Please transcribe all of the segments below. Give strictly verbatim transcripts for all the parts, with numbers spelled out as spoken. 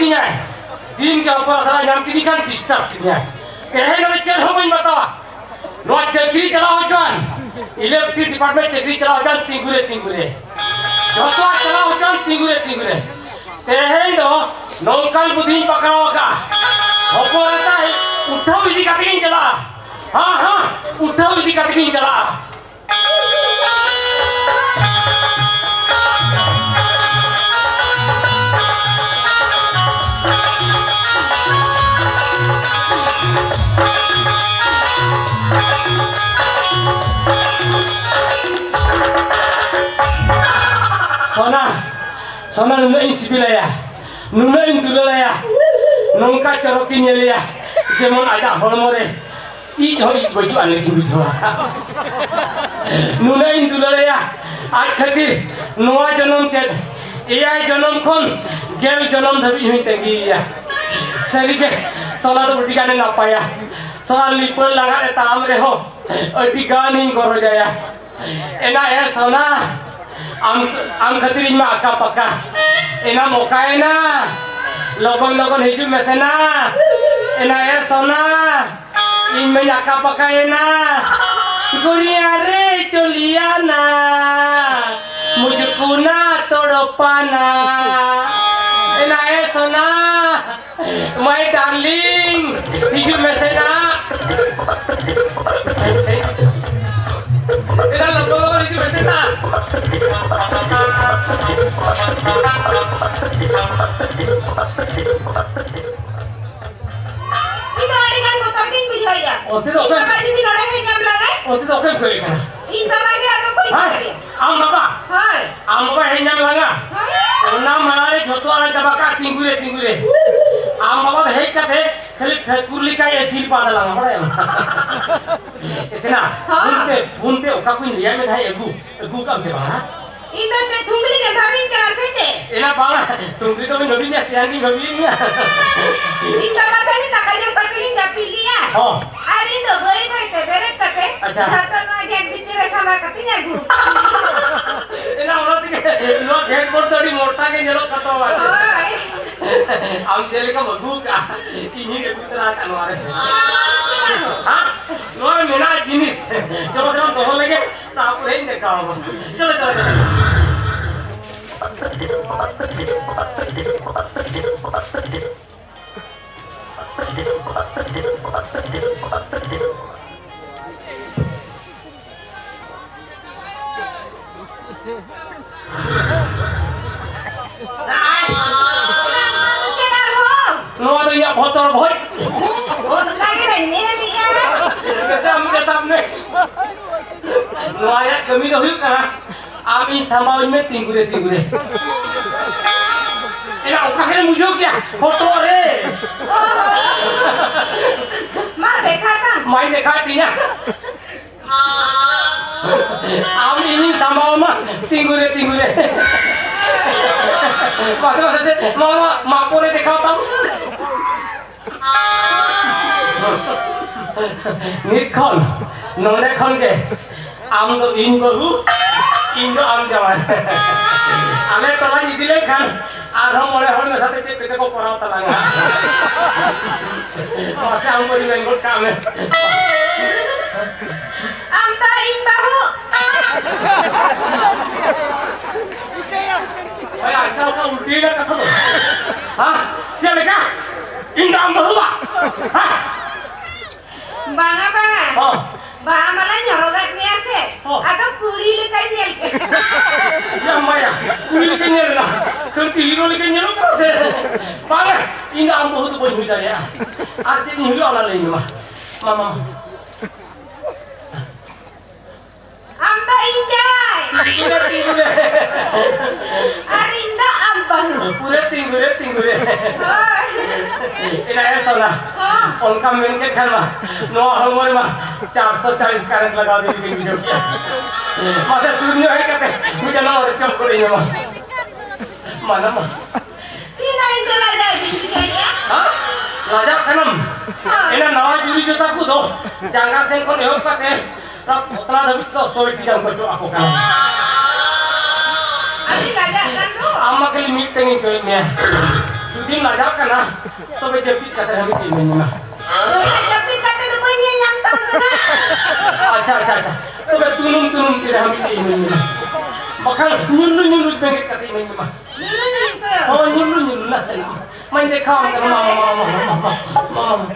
ᱠᱤᱫᱤᱧᱟᱭ᱾ ᱫᱤᱱ ᱜᱮ ᱚᱯᱚᱨ ᱟᱥᱲᱟ ᱧᱟᱢ ᱠᱤᱫᱤᱧ ᱠᱷᱟᱱ ᱰᱤᱥᱴᱟᱨᱵ ᱠᱤᱫᱤᱧᱟᱭ᱾ ᱛᱮᱦᱮᱧ ᱫᱚ ᱪᱮᱫ ᱦᱚᱸ ᱵᱟᱹᱧ ᱵᱟᱛᱟᱣᱟ᱾ ᱱᱚᱣᱟ ᱪᱟᱹᱠᱨᱤ ᱪᱟᱞᱟᱣ ᱦᱚᱪᱚᱣᱟᱱ, ᱤᱞᱮᱠᱴᱨᱤᱠ ᱰᱤᱯᱟᱨᱴᱢᱮᱱᱴ ᱪᱟᱹᱠᱨᱤ ᱪᱟᱞᱟᱣ ᱦᱚᱪᱚᱣᱟᱱ ᱛᱤᱸᱜᱩ ᱨᱮ, ᱛᱤᱸᱜᱩ ᱨᱮ᱾ ᱡᱚᱛᱚᱣᱟᱜ ᱪᱟᱞᱟᱣ ᱦᱚᱪᱚᱣᱟᱱ ᱛᱤᱸᱜᱩ ᱨᱮ, ᱛᱤᱸᱜᱩ ᱨᱮ᱾ ᱛᱮᱦᱮᱧ ᱫᱚ ᱱᱚᱝᱠᱟᱱ ᱵᱩᱫᱷᱤᱧ ᱯᱟᱠᱲᱟᱣ ᱟᱠᱟᱫᱼᱟ, ᱦᱚᱯᱚᱱ ᱮᱨᱟ ᱩᱴᱷᱟᱹᱣ ᱤᱫᱤ ᱠᱟᱛᱮ ᱜᱤᱧ ᱪᱟᱞᱟᱜᱼᱟ᱾ ᱦᱟᱸ, ᱦᱟᱸ, ᱩᱴᱷᱟᱹᱣ ᱤᱫᱤ ᱠᱟᱛᱮ ᱜᱤᱧ ᱪᱟᱞᱟᱜᱼᱟ᱾ ᱥᱚᱱᱟ, ᱥᱚᱱᱟ ᱱᱩᱱᱟᱹᱜ ᱤᱧ ᱥᱤᱵᱤᱞᱟᱭᱟ, ᱱᱩᱱᱟᱹᱜ ᱤᱧ ᱫᱩᱞᱟᱹᱲᱟᱭᱟ, ᱱᱚᱝᱠᱟ ᱪᱚᱨᱚᱠ ᱤᱧ ᱧᱮᱞᱮᱭᱟ, ᱡᱮᱢᱚᱱ ᱟᱡᱟᱜ ᱦᱚᱲᱢᱚ ᱨᱮ ᱤᱡ ᱦᱚᱸ ᱤᱡ ᱵᱟᱹᱪᱩᱜ ᱟᱱ ᱞᱮᱠᱟᱧ ᱵᱩᱡᱷᱟᱹᱣᱟ᱾ ᱱᱩᱱᱟᱹᱜ ᱤᱧ ᱫᱩᱞᱟᱹᱲᱟᱭᱟ, ᱟᱡ ᱠᱷᱟᱹᱛᱤᱨ ᱱᱚᱣᱟ ᱡᱚᱱᱚᱢ ᱪᱮᱫ, ᱮᱭᱟᱭ ᱡᱚᱱᱚᱢ ᱠᱷᱚᱱ ᱜᱮᱞ ᱡᱚᱱᱚᱢ ᱫᱷᱟᱹᱵᱤᱡ ᱦᱚᱸᱧ ᱛᱟᱺᱜᱤᱭᱮᱭᱟ᱾ ᱥᱟᱹᱨᱤᱜᱮ, ᱥᱚᱱᱟ ᱫᱚ ᱟᱹᱰᱤ ᱜᱟᱱᱮ ᱱᱟᱯᱟᱭᱟ᱾ ᱥᱚᱱᱟ ᱞᱤᱯᱟᱹᱲ ᱞᱟᱜᱟᱫ ᱮ ᱛᱟᱲᱟᱢ ᱨᱮᱦᱚᱸ ᱟᱹᱰᱤ ᱜᱟᱱᱤᱧ ᱜᱚᱨᱚᱡᱟᱭᱟ᱾ ᱮᱱᱟ ᱮ ᱥᱚᱱᱟ, ᱟᱢ, ᱟᱢ ᱠᱷᱟᱹᱛᱤᱨ ᱤᱧ ᱢᱟ ᱟᱠᱟ ᱯᱟᱠᱟ᱾ ᱮᱱᱟᱢ ᱚᱠᱟᱭᱮᱱᱟ? ᱞᱚᱜᱚᱱ ᱞᱚᱜᱚᱱ ᱦᱤᱡᱩᱜ ᱢᱮᱥᱮ ᱱᱟ᱾ ᱮᱱᱟ ᱮ ᱥᱚᱱᱟ, ᱤᱧ ᱢᱟᱧ ᱟᱠᱟ ᱯᱟᱠᱟᱭᱮᱱᱟ᱾ ᱜᱩᱨᱤᱭᱟ ᱨᱮ ᱪᱚᱞᱤᱭᱟᱱᱟ, ᱢᱩᱡᱷᱠᱩ ᱱᱟ ᱛᱚᱲᱯᱟᱱᱟ᱾ ᱮᱱᱟ ᱮ ᱥᱚᱱᱟ, My darling, ᱦᱤᱡᱩᱜ ᱢᱮᱥᱮ ᱱᱟ᱾ ᱮᱱᱟ ᱞᱚᱜᱚᱱ ᱞᱚᱜᱚᱱ ᱦᱤᱡᱩᱜ ᱢᱮᱥᱮ ᱱᱟ᱾ ᱤᱧ ᱫᱚ ᱟᱹᱰᱤ ᱜᱟᱱ ᱵᱚᱛᱚᱨ ᱜᱤᱧ ᱵᱩᱡᱷᱟᱹᱣᱮᱫᱼᱟ᱾ ᱚᱱᱛᱮ ᱫᱚ ᱤᱧ ᱚᱠᱚᱭ ᱵᱟᱵᱟ ᱡᱩᱫᱤ ᱱᱚᱰᱮ ᱦᱮᱡ ᱧᱟᱢ ᱞᱟᱝᱟᱭ? ᱚᱱᱛᱮ ᱫᱚ ᱚᱠᱚᱭ ᱠᱷᱚᱭ ᱠᱟᱱᱟ? ᱤᱧ ᱵᱟᱵᱟ ᱜᱮ, ᱟᱫᱚ ᱚᱠᱚᱭ ᱦᱮᱸ? ᱠᱷᱚᱭᱮᱭᱟ? ᱟᱢ ᱵᱟᱵᱟ? ᱦᱳᱭ᱾ ᱟᱢ ᱵᱟᱵᱟ ᱦᱮᱡ ᱧᱟᱢ ᱞᱟᱝᱟ? ᱦᱳᱭ᱾ ᱚᱱᱟ ᱢᱟᱲᱟᱝ ᱨᱮ ᱡᱷᱚᱛᱚ ᱟᱞᱟᱝ ᱪᱟᱵᱟ ᱠᱟᱜᱼᱟ, ᱛᱤᱸᱜᱩ ᱨᱮ, ᱛᱤᱸᱜᱩ ᱨᱮ᱾ ᱟᱢ ᱵᱟᱵᱟ ᱫᱚ ᱦᱮᱡ ᱠᱟᱛᱮ ᱠᱷᱟᱹᱞᱤ ᱴᱷᱟᱹᱠᱩᱨ ᱞᱮᱠᱟᱭ ᱟᱥᱤᱨᱵᱟᱫᱽ ᱟᱞᱟᱝᱟ, ᱵᱟᱲᱟᱭᱟᱢ? ᱮᱛᱱᱟ, ᱦᱳᱭ᱾ ᱯᱷᱳᱱ ᱛᱮ, ᱯᱷᱳᱱ ᱛᱮ ᱚᱠᱟ ᱠᱚᱧ ᱞᱟᱹᱭᱟᱫ ᱢᱮ ᱛᱟᱦᱮᱸᱫ, ᱟᱹᱜᱩ, ᱟᱹᱜᱩ ᱠᱟᱜ ᱟᱢ ᱥᱮ ᱵᱟᱝ, ᱦᱮᱸ? ᱤᱧ ᱫᱚ ᱪᱮᱫ ᱛᱷᱩᱢᱵᱽᱞᱤ ᱜᱮᱢ ᱵᱷᱟᱵᱤᱧ ᱠᱟᱱᱟ ᱥᱮ ᱪᱮᱫ? ᱮᱱᱟ ᱵᱟᱝᱟ, ᱛᱷᱩᱢᱵᱽᱞᱤ ᱫᱚ ᱵᱟᱹᱧ ᱵᱷᱟᱵᱤᱭᱮᱫ ᱢᱮᱭᱟ, ᱥᱮᱭᱟᱱ ᱜᱤᱧ ᱵᱷᱟᱵᱤᱭᱮᱫ ᱢᱮᱭᱟ᱾ ᱤᱧ ᱵᱟᱵᱟ ᱛᱟᱹᱞᱤᱧ ᱫᱟᱠᱟ ᱡᱚᱢ ᱠᱟᱛᱮ ᱞᱤᱧ ᱡᱟᱹᱯᱤᱫ ᱞᱮᱜᱼᱟ᱾ ᱦᱚᱸ᱾ ᱟᱨ ᱤᱧ ᱫᱚ ᱵᱟᱹᱭ ᱵᱟᱹᱭ ᱛᱮ ᱵᱮᱨᱮᱫ ᱠᱟᱛᱮ ᱟᱪᱪᱷᱟ᱾ ᱡᱷᱚᱛᱚ ᱱᱚᱣᱟ ᱜᱮᱴ ᱵᱷᱤᱛᱤᱨ ᱨᱮ ᱥᱟᱢᱵᱟᱣ ᱠᱟᱛᱮᱧ ᱟᱹᱜᱩ᱾ ᱮᱱᱟ ᱚᱱᱟ ᱛᱮᱜᱮ ᱱᱚᱣᱟ ᱜᱮᱴ ᱵᱳᱨᱰ ᱫᱚ ᱟᱹᱰᱤ ᱢᱚᱴᱟ ᱜᱮ ᱧᱮᱞᱚᱜ ᱠᱟᱱ ᱛᱟᱢᱟ᱾ ᱦᱳᱭ᱾ ᱟᱢ ᱪᱮᱫ ᱞᱮᱠᱟᱢ ᱟᱹᱜᱩ ᱠᱟᱜᱼᱟ, ᱤᱧ ᱦᱚᱸᱧ ᱟᱹᱜᱩ ᱛᱚᱨᱟ ᱠᱟᱜᱼᱟ ᱱᱚᱣᱟ ᱨᱮ᱾ ᱦᱮᱸ? ᱱᱚᱣᱟ ᱨᱮ ᱢᱮᱱᱟᱜ ᱡᱤᱱᱤᱥ᱾ ᱪᱚᱞᱚ, ᱪᱚᱞᱚ, ᱫᱚᱦᱚ ᱞᱮᱜᱮ, ᱛᱟᱯᱚᱨᱮᱧ ᱫᱮᱠᱷᱟᱣᱟᱢᱟ᱾ ᱪᱚᱞᱚ, ᱪᱚᱞᱚ, ᱪᱚᱞᱚ᱾ ᱱᱚᱣᱟ ᱫᱚ ᱤᱧᱟᱹᱜ ᱵᱚᱛᱚᱨ ᱵᱷᱚᱡ᱾ ᱚᱱᱠᱟ ᱜᱮ ᱧᱮᱞᱮᱜᱼᱟ᱾ ᱯᱮᱥᱟᱵ ᱢᱮ, ᱯᱮᱥᱟᱵ ᱢᱮ᱾ ᱱᱚᱣᱟ ᱨᱮᱭᱟᱜ ᱠᱟᱹᱢᱤ ᱫᱚ ᱦᱩᱭᱩᱜ ᱠᱟᱱᱟ, ᱟᱢ ᱤᱧ ᱥᱟᱢᱵᱟᱣᱤᱧ ᱢᱮ ᱛᱤᱸᱜᱩ ᱨᱮ, ᱛᱤᱸᱜᱩ ᱨᱮ᱾ ᱮᱭᱟ, ᱚᱠᱟ ᱥᱮᱫ ᱮᱢ ᱵᱩᱡᱷᱟᱹᱣ ᱠᱮᱭᱟ? ᱦᱚᱴᱚᱜ ᱨᱮ᱾ ᱢᱟ ᱫᱮᱠᱷᱟ ᱛᱟᱢ᱾ ᱢᱟᱧ ᱫᱮᱠᱷᱟᱣᱮᱫ ᱛᱤᱧᱟ᱾ ᱟᱢ ᱤᱧᱤᱧ ᱥᱟᱢᱵᱟᱣ ᱢᱟ ᱛᱤᱸᱜᱩ ᱨᱮ, ᱛᱤᱸᱜᱩ ᱨᱮ᱾ ᱢᱟᱥᱮ, ᱢᱟᱥᱮ, ᱢᱟ, ᱢᱟ, ᱢᱟ ᱯᱚᱨᱮ ᱫᱮᱠᱷᱟᱣ ᱛᱟᱢ᱾ ᱱᱤᱛ ᱠᱷᱚᱱ, ᱱᱚᱰᱮ ᱠᱷᱚᱱ ᱜᱮ ᱟᱢ ᱫᱚ ᱤᱧ ᱵᱟᱹᱦᱩ, ᱤᱧ ᱫᱚ ᱟᱢ ᱡᱟᱶᱟᱭ᱾ ᱟᱞᱮ ᱴᱚᱞᱟᱧ ᱤᱫᱤ ᱞᱮᱱᱠᱷᱟᱱ ᱟᱨᱦᱚᱸ ᱢᱚᱬᱮ ᱦᱚᱲ ᱢᱮᱥᱟ ᱛᱮ ᱪᱮᱫ ᱠᱚᱪᱚ ᱠᱚ ᱠᱚᱨᱟᱣ ᱛᱟᱞᱟᱝᱟ᱾ ᱢᱟᱥᱮ ᱟᱢ ᱵᱟᱹᱦᱩ ᱢᱮᱱ ᱜᱚᱫ ᱠᱟᱜ ᱢᱮ᱾ ᱟᱢ ᱫᱚ ᱤᱧ ᱵᱟᱹᱦᱩ᱾ ᱦᱳᱭ, ᱟᱡ ᱫᱚ ᱚᱠᱟ ᱩᱞᱴᱟᱹᱭᱮᱱᱟ ᱠᱟᱛᱷᱟ ᱫᱚ? ᱦᱮᱸ? ᱪᱮᱫ ᱞᱮᱠᱟ? ᱤᱧ ᱫᱚ ᱟᱢ ᱵᱟᱹᱦᱩ ᱵᱟ? ᱦᱮᱸ? ᱵᱟᱝᱟ, ᱵᱟᱝᱟ᱾ ᱦᱚᱸ᱾ ᱵᱟᱦᱟ ᱢᱟᱞᱟᱧ ᱦᱚᱨᱚᱜᱟᱫ ᱢᱮᱭᱟ ᱥᱮ, ᱦᱚᱸ᱾ ᱟᱫᱚ ᱠᱩᱲᱤ ᱞᱮᱠᱟᱧ ᱧᱮᱞ ᱠᱮᱫ᱾ ᱭᱟ ᱢᱟᱭᱟ, ᱠᱩᱲᱤ ᱞᱮᱠᱟᱧ ᱧᱮᱞ ᱮᱱᱟ᱾ ᱠᱷᱟᱹᱞᱤ ᱦᱤᱨᱳ ᱞᱮᱠᱟᱧ ᱧᱮᱞᱚᱜ ᱠᱟᱱᱟ ᱥᱮ? ᱵᱟᱝᱟ, ᱤᱧ ᱫᱚ ᱟᱢ ᱵᱟᱹᱦᱩ ᱫᱚ ᱵᱟᱹᱧ ᱦᱩᱭ ᱫᱟᱲᱮᱭᱟᱜᱼᱟ᱾ ᱟᱨ ᱪᱮᱫ ᱤᱧ ᱦᱩᱭᱩᱜᱼᱟ, ᱚᱱᱟ ᱞᱟᱹᱭ ᱢᱮ ᱢᱟ᱾ ᱢᱟ, ᱢᱟ, ᱢᱟ᱾ ᱟᱢ ᱫᱚ ᱤᱧ ᱡᱟᱶᱟᱭ᱾ ᱯᱩᱨᱟᱹ ᱛᱤᱸᱜᱩ ᱨᱮ᱾ ᱟᱨ ᱤᱧ ᱫᱚ ᱟᱢ ᱵᱟᱹᱦᱩ᱾ ᱯᱩᱨᱟᱹ ᱛᱤᱸᱜᱩ ᱨᱮ, ᱛᱤᱸᱜᱩ ᱨᱮ᱾ ᱦᱳᱭ᱾ ᱮᱱᱟ ᱮ ᱥᱳᱱᱟ᱾ ᱦᱚᱸ᱾ ᱚᱱᱠᱟᱢ ᱢᱮᱱ ᱠᱮᱫ ᱠᱷᱟᱱ ᱢᱟ, ᱱᱚᱣᱟ ᱦᱚᱲᱢᱚ ᱨᱮᱢᱟ ᱪᱟᱨᱥᱚ ᱪᱟᱞᱤᱥ ᱠᱟᱨᱮᱱᱴ ᱞᱟᱜᱟᱣ ᱫᱤᱧ ᱞᱮᱠᱟᱧ ᱵᱩᱡᱷᱟᱹᱣ ᱠᱮᱫᱟ᱾ ᱢᱟᱥᱮ ᱥᱩᱨ ᱧᱚᱜ ᱦᱮᱡ ᱠᱟᱛᱮ ᱢᱤᱫᱴᱟᱝ ᱱᱚᱣᱟ ᱨᱮ ᱪᱚᱯ ᱠᱚᱨᱮ ᱧᱟᱢᱟ᱾ ᱢᱟᱱᱟ ᱢᱟ᱾ ᱪᱮᱫᱟᱜ ᱤᱧ ᱫᱚ ᱞᱟᱡᱟᱣ ᱜᱤᱧ ᱵᱩᱡᱷᱟᱹᱣᱮᱫᱼᱟ? ᱦᱮᱸ? ᱞᱟᱡᱟᱜ ᱠᱟᱱᱟᱢ? ᱦᱳᱭ᱾ ᱮᱱᱟ ᱱᱟᱣᱟ ᱡᱩᱨᱤ ᱡᱚᱛᱟ ᱠᱚᱫᱚ ᱡᱟᱸᱜᱟ ᱥᱮᱫ ᱠᱷᱚᱱ ᱮᱦᱚᱵ ᱠᱟᱛᱮ ᱚᱱᱟ ᱫᱷᱟᱹᱵᱤᱡ ᱫᱚ ᱥᱚᱭ ᱴᱤ ᱜᱟᱱ ᱠᱚ ᱪᱚᱜ ᱟᱠᱚ ᱠᱟᱱᱟ᱾ ᱟᱹᱰᱤ ᱞᱟᱡᱟᱜ ᱠᱟᱱ ᱫᱚ᱾ ᱟᱢ ᱢᱟ ᱠᱷᱟᱹᱞᱤ ᱢᱤᱫᱴᱮᱱ ᱤᱧ ᱠᱚᱭᱮᱫ ᱢᱮᱭᱟ᱾ ᱡᱩᱫᱤ ᱞᱟᱡᱟᱜ ᱠᱟᱱᱟ, ᱛᱚᱵᱮ ᱡᱟᱹᱯᱤᱫ ᱠᱟᱛᱮ ᱦᱟᱹᱵᱤᱡ ᱤᱧ ᱢᱮᱱᱟ᱾ ᱡᱟᱹᱯᱤᱫ ᱠᱟᱛᱮ ᱫᱚ ᱵᱟᱹᱧ ᱧᱮᱞ ᱧᱟᱢ ᱛᱟᱢ ᱠᱟᱱᱟ᱾ ᱟᱪᱪᱷᱟ, ᱟᱪᱪᱷᱟ, ᱟᱪᱪᱷᱟ, ᱛᱚᱵᱮ ᱛᱩᱱᱩᱢ, ᱛᱩᱱᱩᱢ ᱛᱤᱨᱮ ᱦᱟᱹᱵᱤᱡ ᱤᱧ ᱢᱮᱱᱟ᱾ ᱵᱟᱠᱷᱟᱱ ᱧᱩᱞᱩ, ᱧᱩᱞᱩ ᱵᱮᱸᱜᱮᱫ ᱠᱟᱛᱮ ᱤᱧ ᱢᱮᱱᱟ᱾ ᱧᱩᱞᱩ, ᱧᱩᱞᱩ ᱠᱚ᱾ ᱦᱳᱭ, ᱧᱩᱞᱩ, ᱧᱩᱞᱩ ᱱᱟᱥᱮᱱᱟᱜ᱾ ᱢᱟᱧ ᱫᱮᱠᱷᱟᱣᱟᱢ ᱠᱟᱱᱟ, ᱢᱟ, ᱢᱟ, ᱢᱟ᱾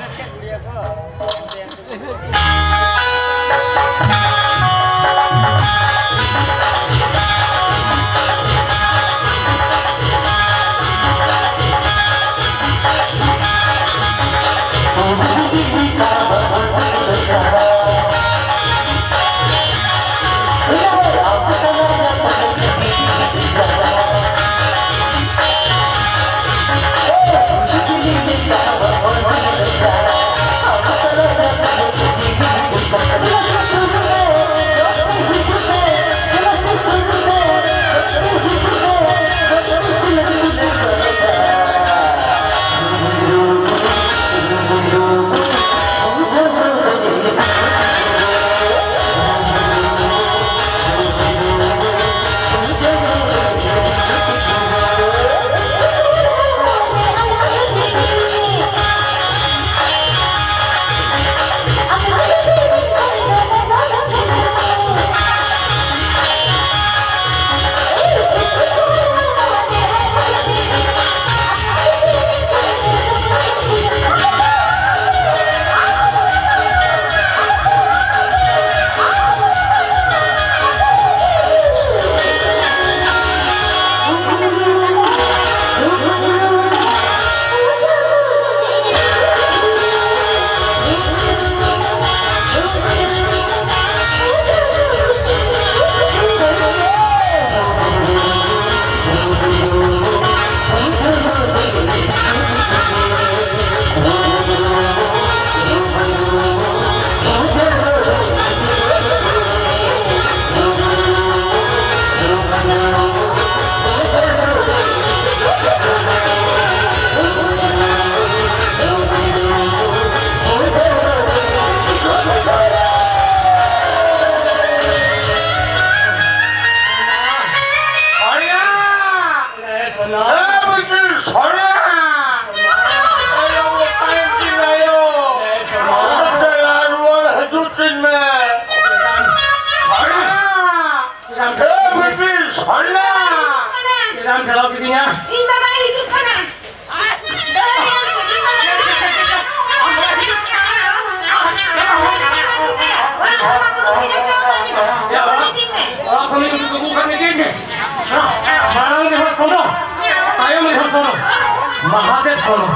ᱥᱚᱱᱟ,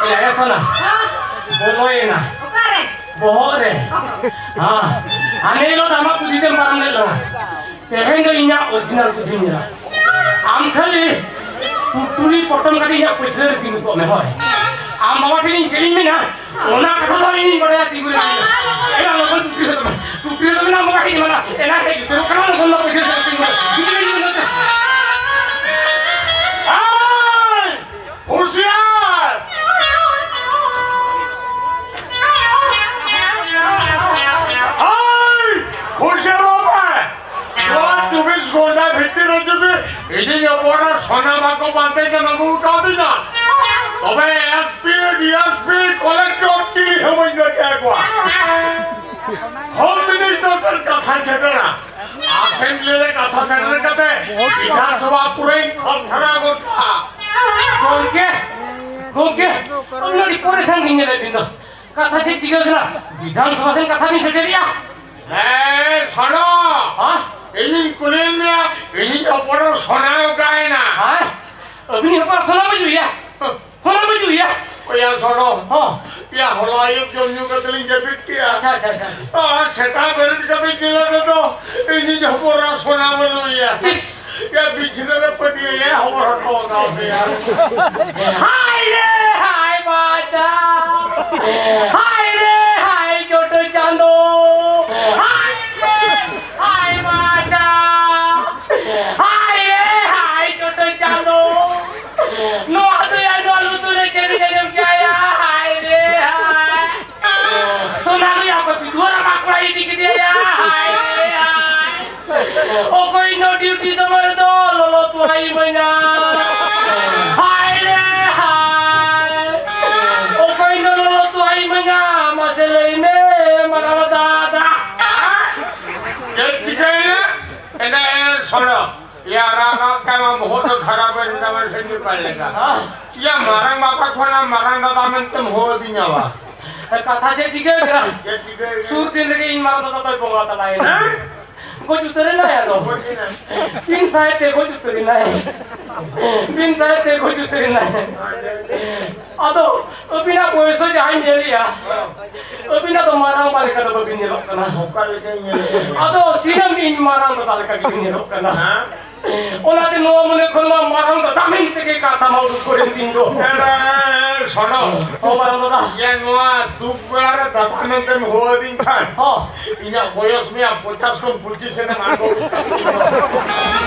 ᱮᱭᱟ, ᱮ ᱥᱚᱱᱟ, ᱵᱚᱞᱚᱭᱮᱱᱟ᱾ ᱚᱠᱟᱨᱮ? ᱵᱚᱦᱚᱜ ᱨᱮ᱾ ᱦᱮᱸ, ᱦᱟᱱᱮ ᱦᱤᱞᱳᱜ ᱟᱢᱟᱜ ᱵᱩᱫᱷᱤ ᱛᱮᱢ ᱯᱟᱨᱚᱢ ᱞᱮᱫ ᱞᱟᱝᱟ᱾ ᱛᱮᱦᱮᱧ ᱫᱚ ᱤᱧᱟᱹᱜ original ᱵᱩᱫᱷᱤᱧ ᱧᱮᱞᱟ᱾ ᱟᱢ ᱠᱷᱟᱹᱞᱤ ᱴᱩᱴᱩᱨᱤ ᱯᱚᱴᱚᱢ ᱠᱟᱛᱮ ᱤᱧᱟᱹᱜ ᱯᱟᱹᱪᱷᱞᱟᱹ ᱨᱮ ᱛᱤᱸᱜᱩ ᱠᱚᱜ ᱢᱮ, ᱦᱳᱭ᱾ ᱟᱢ ᱵᱟᱵᱟ ᱴᱷᱮᱱ ᱤᱧ ᱪᱮᱫ ᱤᱧ ᱢᱮᱱᱟ, ᱚᱱᱟ ᱠᱟᱛᱷᱟ ᱫᱚ ᱤᱧᱤᱧ ᱵᱟᱰᱟᱭᱟ, ᱛᱤᱸᱜᱩ ᱨᱮ ᱢᱮᱱᱟᱭᱟ᱾ ᱮᱱᱟ ᱞᱚᱜᱚᱱ ᱴᱩᱴᱩᱨᱤ ᱦᱚᱫᱚᱜ ᱢᱮ, ᱴᱩᱴᱩᱨᱤ ᱦᱚᱫᱚᱜ ᱢᱮ, ᱟᱢ ᱵᱟᱵᱟ ᱴᱷᱮᱱ ᱤᱧ ᱢᱮᱱᱟ, ᱮᱱᱟ ᱦᱮᱡ ᱩᱛᱟᱹᱨᱚᱜ ᱠᱟᱱᱟ, ᱞᱚᱜᱚᱱ ᱢᱟ ᱯᱟᱹᱪᱷᱞᱟᱹ ᱥᱮᱫ ᱛᱤᱸᱜᱩ ᱨᱮ᱾ ᱦᱤᱡᱩᱜ ᱢᱮ, ᱦᱤᱡᱩᱜ ᱢᱮ, ᱱᱚᱛᱮ᱾ ᱮᱭ! ᱦᱩᱥᱤᱭᱟᱨ! ᱦᱟᱭ! ᱦᱩᱥᱤᱭᱟᱨ ᱵᱟᱵᱟ! ᱱᱚᱣᱟ ᱪᱚᱵᱵᱤᱥ ᱜᱷᱚᱱᱴᱟ ᱵᱷᱤᱛᱤᱨ ᱨᱮ ᱡᱩᱫᱤ ᱤᱧᱤᱧ ᱚᱯᱚᱨᱟ ᱥᱚᱱᱟ ᱵᱟᱠᱚ ᱵᱟᱸᱫᱮ ᱠᱟᱱᱟ, ᱟᱹᱜᱩ ᱠᱟᱣᱫᱤᱧᱟ, ᱛᱚᱵᱮ SP, DSP, collector ᱪᱤᱞᱤ ᱦᱚᱸ ᱵᱟᱹᱧ ᱫᱟᱲᱮᱭᱟ ᱠᱚᱣᱟ᱾ Home Minister ᱴᱷᱮᱱ ᱠᱟᱛᱷᱟᱧ ᱥᱮᱴᱮᱨᱟ᱾ Assembly ᱨᱮ ᱠᱟᱛᱷᱟ ᱥᱮᱴᱮᱨ ᱠᱟᱛᱮ ᱵᱤᱫᱷᱟᱱ ᱥᱚᱵᱷᱟ ᱯᱩᱨᱟᱹᱧ ᱛᱷᱚᱨ ᱛᱷᱟᱨᱟ ᱜᱚᱫ ᱠᱟᱜᱼᱟ᱾ ᱜᱚᱢᱠᱮ, ᱜᱚᱢᱠᱮ, ᱟᱹᱵᱤᱱ ᱟᱹᱰᱤ ᱯᱚᱨᱮᱥᱟᱱ ᱜᱮ ᱧᱮᱞᱮᱫ ᱵᱤᱱ ᱫᱚ᱾ ᱠᱟᱛᱷᱟ ᱪᱮᱫ ᱪᱤᱠᱟᱹ ᱠᱟᱱᱟ? ᱵᱤᱫᱷᱟᱱ ᱥᱚᱵᱷᱟ ᱥᱮᱱ ᱠᱟᱛᱷᱟ ᱵᱤᱱ ᱥᱮᱴᱮᱨᱮᱜᱼᱟ? ᱦᱮᱸ, ᱥᱟᱰᱚ᱾ ᱦᱮᱸ? ᱤᱧᱤᱧ ᱠᱩᱞᱤᱭᱮᱫ ᱢᱮᱭᱟ, ᱤᱧᱤᱡ ᱦᱚᱯᱚᱱ ᱥᱚᱱᱟ ᱚᱠᱟᱭᱮᱱᱟ? ᱦᱮᱸ? ᱟᱹᱵᱤᱱ ᱦᱚᱯᱚᱱ ᱥᱚᱱᱟ ᱵᱟᱹᱪᱩᱜ ᱮᱭᱟ? ᱦᱚᱞᱟ ᱵᱟᱹᱪᱩᱜ ᱭᱟ᱾ ᱚᱭᱟ ᱥᱚᱲᱚ᱾ ᱦᱚᱸ᱾ ᱭᱟ, ᱦᱚᱞᱟ ᱟᱹᱭᱩᱵ ᱡᱚᱢ ᱧᱩ ᱠᱟᱛᱮ ᱞᱤᱧ ᱡᱟᱹᱯᱤᱫ ᱠᱮᱜᱼᱟ᱾ ᱟᱪᱪᱷᱟ, ᱟᱪᱪᱷᱟ, ᱟᱪᱪᱷᱟ᱾ ᱟᱨ ᱥᱮᱛᱟᱜ ᱵᱮᱨᱮᱫ ᱠᱟᱛᱮ ᱧᱮᱞ ᱨᱮᱫᱚ ᱤᱧᱤᱡ ᱦᱚᱯᱚᱱ ᱥᱚᱱᱟ ᱵᱟᱹᱱᱩᱜ ᱭᱟ᱾ ᱤᱥ᱾ ᱭᱟ, ᱵᱤᱪᱷᱱᱟᱹ ᱨᱮ ᱯᱟᱹᱴᱭᱟᱹ ᱭᱟ, ᱦᱚᱵᱚᱨ ᱦᱚᱴᱚ ᱠᱟᱣ ᱯᱮᱭᱟ᱾ ᱦᱟᱭ ᱨᱮ, ᱦᱟᱭ ᱵᱟᱪᱟ᱾ ᱦᱟᱭ ᱨᱮ, ᱦᱟᱭ ᱪᱚᱴ ᱪᱟᱸᱫᱚ᱾ ᱦᱟᱭ ᱨᱮ, ᱦᱟᱭ ᱵᱟᱪᱟ᱾ ᱦᱟᱭ ᱨᱮ, ᱦᱟᱭ ᱪᱚᱴ ᱪᱟᱸᱫᱚ᱾ ᱱᱚᱣᱟ ᱫᱚ ᱭᱟ, ᱱᱚᱣᱟ ᱞᱩᱛᱩᱨ ᱨᱮ ᱪᱮᱫ ᱤᱧ ᱟᱸᱡᱚᱢ ᱠᱮᱜᱼᱟ ᱭᱟ? ᱦᱟᱭ ᱨᱮ, ᱦᱟᱭ᱾ ᱥᱚᱱᱟ ᱫᱚ ᱭᱟ, ᱚᱠᱚᱭ ᱯᱤᱴᱷᱩᱣᱟᱹ ᱨᱟᱢᱟ ᱠᱚᱲᱟᱭ ᱤᱫᱤ ᱠᱮᱫᱮᱭᱟ ᱭᱟ? ᱦᱟᱭ ᱨᱮ, ᱦᱟᱭ᱾ ᱚᱠᱚᱭ ᱫᱚ duty ᱥᱚᱢᱚᱭ ᱨᱮᱫᱚ ᱞᱚᱞᱚ ᱛᱚᱣᱟᱭ ᱤᱢᱟᱹᱧᱟ? ᱦᱟᱭ ᱨᱮ, ᱦᱟᱭ᱾ ᱚᱠᱚᱭ ᱫᱚ ᱞᱚᱞᱚ ᱛᱚᱣᱟᱭ ᱤᱢᱟᱹᱧᱟ? ᱢᱟᱥᱮ ᱞᱟᱹᱭ ᱢᱮ, ᱢᱟᱨᱟᱝ ᱫᱟᱫᱟ᱾ ᱪᱮᱫ ᱪᱤᱠᱟᱹᱭᱮᱱᱟ? ᱮᱱᱟ, ᱮ, ᱥᱚᱲᱚ᱾ ᱭᱟ, ᱨᱟᱜ ᱨᱟᱜ ᱛᱮ ᱟᱢᱟᱜ ᱵᱚᱦᱚᱜ ᱫᱚ ᱠᱷᱟᱨᱟᱯ ᱮᱱ ᱛᱟᱢᱟ, ᱥᱮ ᱪᱮᱫ ᱞᱮᱠᱟ? ᱦᱮᱸ? ᱭᱟ, ᱢᱟᱨᱟᱝ ᱵᱟᱵᱟ ᱠᱷᱚᱱᱟᱜ ᱢᱟᱨᱟᱝ ᱫᱟᱫᱟ ᱢᱮᱱᱛᱮᱢ ᱦᱚᱦᱚ ᱟᱹᱫᱤᱧᱟ ᱵᱟ? ᱠᱟᱛᱷᱟ ᱪᱮᱫ ᱪᱤᱠᱟᱹ ᱠᱟᱱᱟ? ᱪᱮᱫ ᱪᱤᱠᱟᱹ ᱠᱟᱱᱟ? ᱥᱩᱨ ᱫᱤᱱ ᱨᱮᱜᱮ ᱤᱧ ᱢᱟᱨᱟᱝ ᱫᱟᱫᱟ ᱫᱚᱭ ᱵᱚᱸᱜᱟ ᱛᱟᱞᱟᱭᱮᱱᱟ᱾ ᱦᱮᱸ? ᱜᱚᱡ ᱩᱛᱟᱹᱨ ᱮᱱᱟᱭ ᱟᱫᱚ᱾ ᱜᱚᱡ ᱮᱱᱟᱭ? ᱵᱤᱱ ᱥᱟᱦᱮᱵ ᱛᱮ ᱜᱚᱡ ᱩᱛᱟᱹᱨ ᱮᱱᱟᱭ᱾ ᱵᱤᱱ ᱥᱟᱦᱮᱵ ᱛᱮ ᱜᱚᱡ ᱩᱛᱟᱹᱨ ᱮᱱᱟᱭ᱾ ᱟᱫᱚ ᱟᱹᱵᱤᱱᱟᱜ ᱵᱚᱭᱚᱥ ᱦᱚᱸ ᱡᱟᱦᱟᱸᱧ ᱧᱮᱞᱮᱜᱼᱟ, ᱟᱹᱵᱤᱱᱟᱜ ᱫᱚ ᱢᱟᱨᱟᱝ ᱵᱟ ᱞᱮᱠᱟ ᱫᱚ ᱵᱟᱹᱵᱤᱱ ᱧᱮᱞᱚᱜ ᱠᱟᱱᱟ᱾ ᱚᱠᱟ ᱞᱮᱠᱟᱧ ᱧᱮᱞᱮᱫ ᱯᱮᱭᱟ? ᱟᱫᱚ ᱥᱤᱱᱟᱢ ᱤᱧ ᱢᱟᱨᱟᱝ ᱫᱟᱫᱟ ᱞᱮᱠᱟ ᱜᱮᱵᱤᱱ ᱧᱮᱞᱚᱜ ᱠᱟᱱᱟ᱾ ᱦᱮᱸ? ᱚᱱᱟᱛᱮ ᱱᱚᱣᱟ ᱢᱚᱱᱮ ᱠᱷᱚᱱ ᱢᱟ ᱢᱟᱨᱟᱝ ᱫᱟᱫᱟ ᱢᱮᱱᱛᱮ ᱜᱮ ᱠᱟᱛᱷᱟ ᱢᱟ ᱩᱰᱩᱠ ᱠᱚᱨᱮ ᱫᱤᱱ ᱫᱚ᱾ ᱮᱨᱟ, ᱥᱚᱱᱚ᱾ ᱦᱚᱸ, ᱢᱟᱨᱟᱝ ᱫᱟᱫᱟ᱾ ᱭᱟ, ᱱᱚᱣᱟ ᱫᱩᱠ ᱵᱮᱲᱟ ᱨᱮ ᱫᱟᱫᱟ ᱢᱮᱱᱛᱮᱢ ᱦᱚᱦᱚ ᱟᱹᱫᱤᱧ ᱠᱷᱟᱱ, ᱦᱚᱸ᱾ ᱤᱧᱟᱹᱜ ᱵᱚᱭᱚᱥ ᱢᱮᱭᱟ ᱯᱚᱧᱪᱟᱥ ᱠᱷᱚᱱ ᱯᱚᱸᱪᱤᱥ ᱮᱢ ᱟᱬᱜᱚ ᱠᱟᱜ ᱛᱤᱧᱟ᱾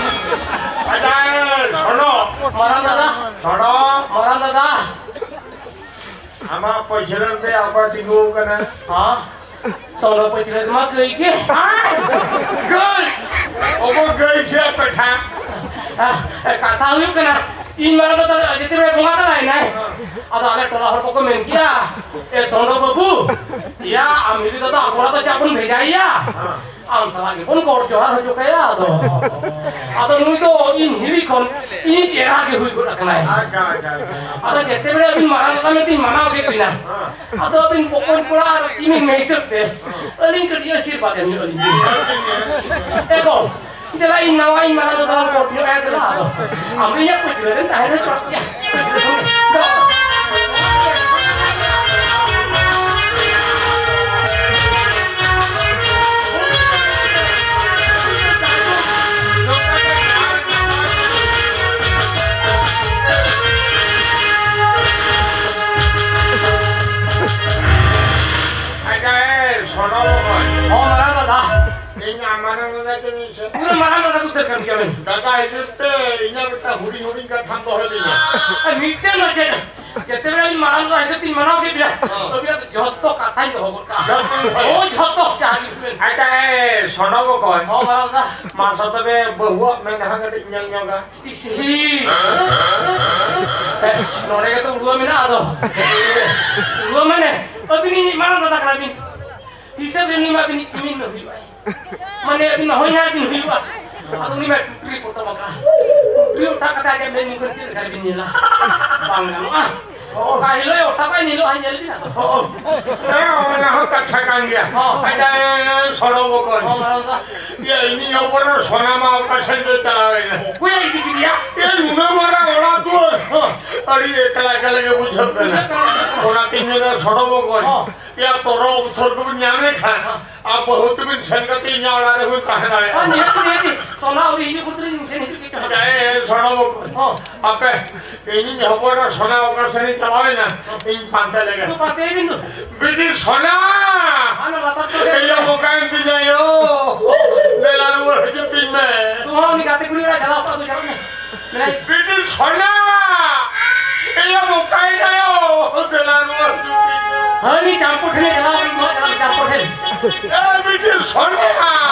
ᱟᱪᱪᱷᱟ, ᱥᱚᱱᱚ᱾ ᱢᱟᱨᱟᱝ ᱫᱟᱫᱟ᱾ ᱥᱚᱱᱚ᱾ ᱢᱟᱨᱟᱝ ᱫᱟᱫᱟ᱾ ᱟᱢᱟᱜ ᱯᱟᱹᱪᱷᱞᱟᱹ ᱨᱮ ᱚᱠᱚᱭ ᱛᱤᱸᱜᱩ ᱟᱠᱟᱱᱟ? ᱦᱮᱸ? ᱥᱚᱱᱚ ᱯᱟᱹᱪᱷᱞᱟᱹ ᱨᱮᱢᱟ ᱜᱟᱹᱭ ᱜᱮ᱾ ᱦᱮᱸ? ᱜᱟᱹᱭ? ᱚᱠᱚᱭ ᱜᱟᱹᱭ ᱥᱮ ᱯᱮᱴᱷᱟ? ᱦᱮᱸ, ᱠᱟᱛᱷᱟ ᱦᱩᱭᱩᱜ ᱠᱟᱱᱟ, ᱤᱧ ᱢᱟᱨᱟᱝ ᱫᱟᱫᱟ ᱡᱮᱛᱮ ᱵᱮᱲᱟ ᱵᱚᱸᱜᱟ ᱛᱟᱞᱟᱭᱮᱱᱟᱭ, ᱟᱫᱚ ᱟᱞᱮ ᱴᱚᱞᱟ ᱦᱚᱲ ᱠᱚᱠᱚ ᱢᱮᱱ ᱠᱮᱜᱼᱟ, "ᱮ ᱥᱚᱱᱚ ᱵᱟᱹᱵᱩ, ᱭᱟ ᱟᱢ ᱦᱤᱞᱤ ᱫᱟᱫᱟ ᱟᱵᱚ ᱚᱲᱟᱜ ᱫᱚ ᱪᱟᱜ ᱵᱚᱱ ᱵᱷᱮᱡᱟᱭᱮᱭᱟ?" ᱟᱢ ᱥᱟᱞᱟᱜ ᱜᱮᱵᱚᱱ ᱜᱚᱰ ᱡᱚᱦᱟᱨ ᱦᱚᱪᱚ ᱠᱟᱭᱟ᱾ ᱟᱫᱚ, ᱟᱫᱚ ᱱᱩᱭ ᱫᱚ ᱤᱧ ᱦᱤᱨᱤ ᱠᱷᱚᱱ ᱤᱧ ᱮᱨᱟ ᱜᱮ ᱦᱩᱭ ᱜᱚᱫ ᱟᱠᱟᱱᱟᱭ᱾ ᱟᱪᱪᱷᱟ, ᱟᱪᱪᱷᱟ, ᱟᱪᱪᱷᱟ᱾ ᱟᱫᱚ ᱡᱮᱛᱮ ᱵᱮᱲᱟ ᱟᱹᱵᱤᱱ ᱢᱟᱨᱟᱝ ᱫᱟᱫᱟ ᱢᱮᱱᱛᱮᱧ ᱢᱟᱱᱟᱣ ᱠᱮᱫ ᱵᱤᱱᱟ, ᱦᱮᱸ᱾ ᱟᱫᱚ ᱟᱹᱵᱤᱱ ᱵᱚᱠᱚᱧ ᱠᱚᱲᱟ ᱟᱨ ᱠᱤᱢᱤᱱ ᱢᱮ ᱦᱤᱥᱟᱹᱵ ᱛᱮ ᱟᱹᱞᱤᱧ ᱠᱟᱹᱴᱤᱡ ᱟᱥᱤᱨᱵᱟᱫᱽ ᱮᱢ ᱧᱚᱜ ᱟᱹᱞᱤᱧ ᱵᱤᱱ᱾ ᱮ ᱜᱚ, ᱫᱮᱞᱟ ᱤᱧ ᱱᱟᱣᱟᱧ ᱢᱟᱨᱟᱝ ᱫᱟᱫᱟ ᱞᱟᱝ ᱜᱚᱰ ᱧᱚᱜ ᱟᱭᱟ ᱫᱮᱞᱟ, ᱟᱫᱚ ᱟᱢ ᱫᱚ ᱤᱧᱟᱹᱜ ᱯᱟᱹᱪᱷᱞᱟᱹ ᱨᱮᱢ ᱛᱟᱦᱮᱸ ᱦᱚᱪᱚᱣᱟᱜ ᱜᱮᱭᱟ᱾ ᱟᱪᱪᱷᱟ, ᱮ, ᱥᱚᱱᱚ ᱵᱚᱠᱚᱧ᱾ ᱦᱚᱸ, ᱢᱟᱨᱟᱝ ᱫᱟᱫᱟ᱾ ᱤᱧ ᱟᱢ ᱢᱟᱨᱟᱝ ᱫᱟᱫᱟ ᱠᱟᱹᱱᱟᱹᱧ ᱥᱮ? ᱯᱩᱨᱟᱹ ᱢᱟᱨᱟᱝ ᱫᱟᱫᱟ ᱩᱛᱟᱹᱨ ᱠᱟᱱ ᱜᱮᱭᱟ ᱵᱮᱱ᱾ ᱫᱟᱫᱟ ᱦᱤᱥᱟᱹᱵ ᱛᱮ ᱤᱧᱟᱹᱜ ᱢᱤᱫᱴᱟᱝ ᱦᱩᱰᱤᱧ ᱦᱩᱰᱤᱧ ᱠᱟᱛᱷᱟᱢ ᱫᱚᱦᱚᱭ ᱛᱤᱧᱟ᱾ ᱟᱨ ᱢᱤᱫᱴᱮᱱ ᱫᱚ ᱪᱮᱫ? ᱡᱮᱛᱮ ᱵᱮᱲᱟ ᱤᱧ ᱢᱟᱨᱟᱝ ᱫᱟᱫᱟ ᱦᱤᱥᱟᱹᱵ ᱛᱤᱧ ᱢᱟᱱᱟᱣ ᱠᱮᱫ ᱵᱮᱱᱟ, ᱦᱚᱸ᱾ ᱟᱹᱵᱤᱱᱟᱜ ᱫᱚ ᱡᱷᱚᱛᱚ ᱠᱟᱛᱷᱟᱧ ᱫᱚᱦᱚ ᱜᱚᱫ ᱠᱟᱜᱼᱟ᱾ ᱡᱷᱚᱛᱚᱢ ᱫᱚᱦᱚᱭᱟ᱾ ᱦᱳᱭ, ᱡᱷᱚᱛᱚ ᱡᱟᱦᱟᱸ ᱜᱮ ᱦᱩᱭᱮᱱ᱾ ᱟᱪᱪᱷᱟ, ᱮ, ᱥᱚᱱᱚ ᱵᱚᱠᱚᱧ᱾ ᱦᱚᱸ, ᱢᱟᱨᱟᱝ ᱫᱟᱫᱟ᱾ ᱢᱟᱥᱮ ᱛᱚᱵᱮ ᱵᱟᱹᱦᱩᱣᱟᱜ ᱢᱮᱫᱦᱟ ᱠᱟᱹᱴᱤᱡ ᱧᱮᱞ ᱧᱚᱜᱟ᱾ ᱤᱥᱤ᱾ ᱱᱚᱰᱮ ᱜᱮᱛᱚ ᱩᱲᱣᱟ ᱢᱮᱱᱟᱜᱼᱟ ᱟᱫᱚ᱾ ᱩᱲᱣᱟ ᱢᱟᱱᱮ, ᱟᱹᱵᱤᱱ ᱤᱧ ᱢᱟᱨᱟᱝ ᱫᱟᱫᱟ ᱠᱟᱱᱟ ᱵᱤᱱ᱾ ᱦᱤᱥᱟᱹᱵ ᱨᱮ ᱩᱱᱤ ᱢᱟ ᱟᱹᱵᱤᱱ ᱠᱤᱢᱤᱱ ᱢᱮ ᱦᱩᱭᱩᱜᱼᱟ᱾ ᱢᱟᱱᱮ ᱟᱹᱵᱤᱱ ᱢᱟ ᱦᱚᱧᱦᱟᱨ ᱵᱤᱱ ᱦᱩᱭᱩᱜᱼᱟ᱾ ᱟᱫᱚ ᱩᱱᱤ ᱢᱟ ᱴᱩᱴᱨᱤ ᱯᱚᱴᱚᱢ ᱟᱠᱟᱱᱟ᱾ ᱴᱩᱴᱨᱤ ᱚᱴᱟᱜ ᱠᱟᱛᱮ ᱟᱡᱟᱜ ᱢᱮᱫ ᱢᱩᱠᱷᱟᱹᱱ ᱪᱮᱫ ᱞᱮᱠᱟ ᱨᱮᱵᱤᱱ ᱧᱮᱞᱟ? ᱵᱟᱝ ᱜᱟᱱᱚᱜᱼᱟ᱾ ᱚᱠᱟ ᱦᱤᱞᱳᱜ ᱮ ᱚᱴᱟᱜᱟ, ᱮᱱ ᱦᱤᱞᱳᱜ ᱦᱟᱸᱜ ᱧᱮᱞ ᱵᱤᱱ ᱟᱫᱚ᱾ ᱦᱚᱸ᱾ ᱦᱮᱸ, ᱚᱱᱟ ᱦᱚᱸ ᱠᱟᱛᱷᱟ ᱠᱟᱱ ᱜᱮᱭᱟ᱾ ᱦᱚᱸ᱾ ᱟᱪᱪᱷᱟ, ᱮ, ᱥᱚᱲᱚ ᱵᱚᱠᱚᱧ᱾ ᱦᱚᱸ, ᱢᱟᱨᱟᱝ ᱵᱟ᱾ ᱤᱭᱟᱹ, ᱤᱧᱤᱡ ᱦᱚᱯᱚᱱ ᱥᱚᱱᱟ ᱢᱟ ᱚᱠᱟ ᱥᱮᱱ ᱫᱚᱭ ᱪᱟᱞᱟᱣ ᱮᱱᱟ? ᱚᱠᱚᱭᱮ ᱤᱫᱤ ᱠᱮᱫᱮᱭᱟ? ᱮ, ᱱᱩᱱᱟᱹᱜ ᱢᱟᱨᱟᱝ ᱚᱲᱟᱜ ᱫᱩᱣᱟᱹᱨ᱾ ᱦᱚᱸ᱾ ᱟᱹᱰᱤ ᱮᱠᱞᱟ ᱮᱠᱞᱟ ᱜᱮ ᱵᱩᱡᱷᱟᱹᱜ ᱠᱟᱱᱟ᱾ ᱵᱩᱡᱷᱟᱹᱜ ᱠᱟᱱᱟ᱾ ᱚᱱᱟᱛᱤᱧ ᱢᱮᱱᱟ, ᱥᱚᱲᱚ ᱵᱚᱠᱚᱧ᱾ ᱦᱚᱸ᱾ ᱮᱭᱟ, ᱛᱚᱨᱚ ᱚᱵᱥᱚᱨ ᱠᱚᱵᱤᱱ ᱧᱟᱢ ᱞᱮᱠᱷᱟᱱ, ᱦᱚᱸ᱾ ᱟᱨ ᱵᱟᱹᱦᱩ ᱛᱟᱹᱵᱤᱱ ᱥᱮᱱ ᱠᱟᱛᱮ ᱤᱧᱟᱹᱜ ᱚᱲᱟᱜ ᱨᱮ ᱦᱩᱭ ᱛᱟᱦᱮᱸ ᱫᱟᱲᱮᱭᱟᱜᱼᱟ᱾ ᱦᱚᱸ, ᱱᱤᱦᱟᱹᱛ, ᱱᱤᱦᱟᱹᱛ᱾ ᱥᱚᱱᱟ ᱟᱹᱣᱨᱤ ᱦᱤᱡᱩᱜ ᱠᱷᱟᱹᱛᱤᱨ ᱤᱧ ᱥᱮᱱ ᱦᱤᱡᱩᱜ ᱜᱮ ᱛᱟᱦᱮᱸ᱾ ᱮ, ᱥᱚᱱᱟ ᱵᱟᱹᱵᱩ᱾ ᱦᱚᱸ᱾ ᱟᱯᱮ, ᱤᱧᱤᱡ ᱦᱚᱯᱚᱱ ᱥᱚᱱᱟ ᱚᱠᱟ ᱥᱮᱱ ᱮ ᱪᱟᱞᱟᱣ ᱮᱱᱟ? ᱤᱧ ᱯᱟᱱᱛᱮ ᱞᱮᱜᱮ᱾ ᱫᱩ, ᱯᱟᱱᱛᱮᱭᱮ ᱵᱤᱱ ᱫᱩ᱾ ᱵᱤᱴᱤ ᱥᱚᱱᱟ! ᱦᱟᱱᱟ ᱞᱟᱛᱟᱨ ᱠᱚᱨᱮ ᱮᱭᱟ, ᱢᱮᱱᱟᱭᱟ᱾ ᱵᱚᱠᱟᱧ ᱛᱤᱧ ᱟᱭᱳ᱾ ᱫᱮᱞᱟ ᱨᱩᱣᱟᱹᱲ ᱦᱤᱡᱩᱜ ᱛᱤᱧ ᱢᱮ᱾ ᱫᱩ ᱦᱚᱸ ᱩᱱᱤ ᱜᱟᱛᱮ ᱠᱩᱲᱤ ᱚᱲᱟᱜ ᱪᱟᱞᱟᱣ ᱠᱚᱜ ᱫᱚ, ᱪᱟᱞᱟᱜ ᱢᱮ᱾ ᱵᱤᱴᱤ ᱥᱚᱱᱟ! ᱮᱭᱟ ᱵᱚᱠᱟᱭ ᱱᱟᱭᱳ! ᱫᱮᱞᱟ ᱨᱩᱣᱟᱹᱲ ᱦᱤᱡᱩᱜ ᱢᱮ᱾ ᱦᱟᱹᱱᱤ ᱪᱟᱢᱯᱩ ᱴᱷᱮᱱᱮ ᱪᱟᱞᱟᱣ ᱞᱮᱱ ᱫᱚ, ᱪᱟᱞᱟᱣ ᱪᱟᱢᱯᱩ ᱴᱷᱮᱱ᱾ ᱮ ᱵᱤᱴᱤ ᱥᱚᱱᱟ!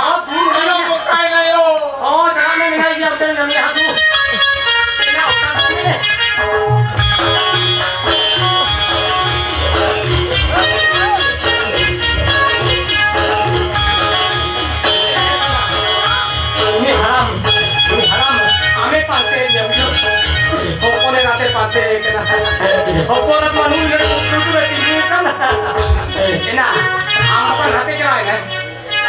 ᱦᱚᱸ, ᱫᱩᱨ ᱮᱭᱟ ᱨᱮᱜᱮ᱾ ᱵᱚᱠᱟᱭ ᱱᱟᱭᱳ! ᱦᱚᱸ, ᱪᱟᱞᱟᱜ ᱢᱮ, ᱢᱮᱱᱟᱭ ᱜᱮᱭᱟ, ᱚᱱᱛᱮ ᱨᱮ ᱢᱮᱱᱟᱭᱟ, ᱦᱟᱹᱠᱩ᱾ ᱮᱭᱟ, ᱚᱠᱟ ᱨᱮ? ᱩᱱᱤ ᱦᱟᱲᱟᱢ, ᱩᱱᱤ ᱦᱟᱲᱟᱢ ᱟᱢᱮ ᱯᱟᱱᱛᱮᱭᱮᱫ ᱢᱮᱭᱟ, ᱵᱩᱡᱷᱟᱹᱣ? ᱦᱚᱯᱚᱱ ᱮᱨᱟᱛᱮ ᱯᱟᱱᱛᱮᱭᱮ ᱠᱟᱱᱟ᱾ ᱦᱚᱯᱚᱱ ᱮᱨᱟᱛ ᱢᱟ ᱱᱩᱭ ᱱᱚᱰᱮ ᱠᱩᱴᱨᱩ ᱠᱩᱴᱨᱩ ᱮ ᱛᱤᱸᱜᱩ ᱟᱠᱟᱱᱟ᱾ ᱮᱱᱟ, ᱟᱢ ᱦᱚᱯᱚᱱ ᱦᱟᱛᱮ ᱪᱟᱞᱟᱣ ᱮᱱᱟᱭ᱾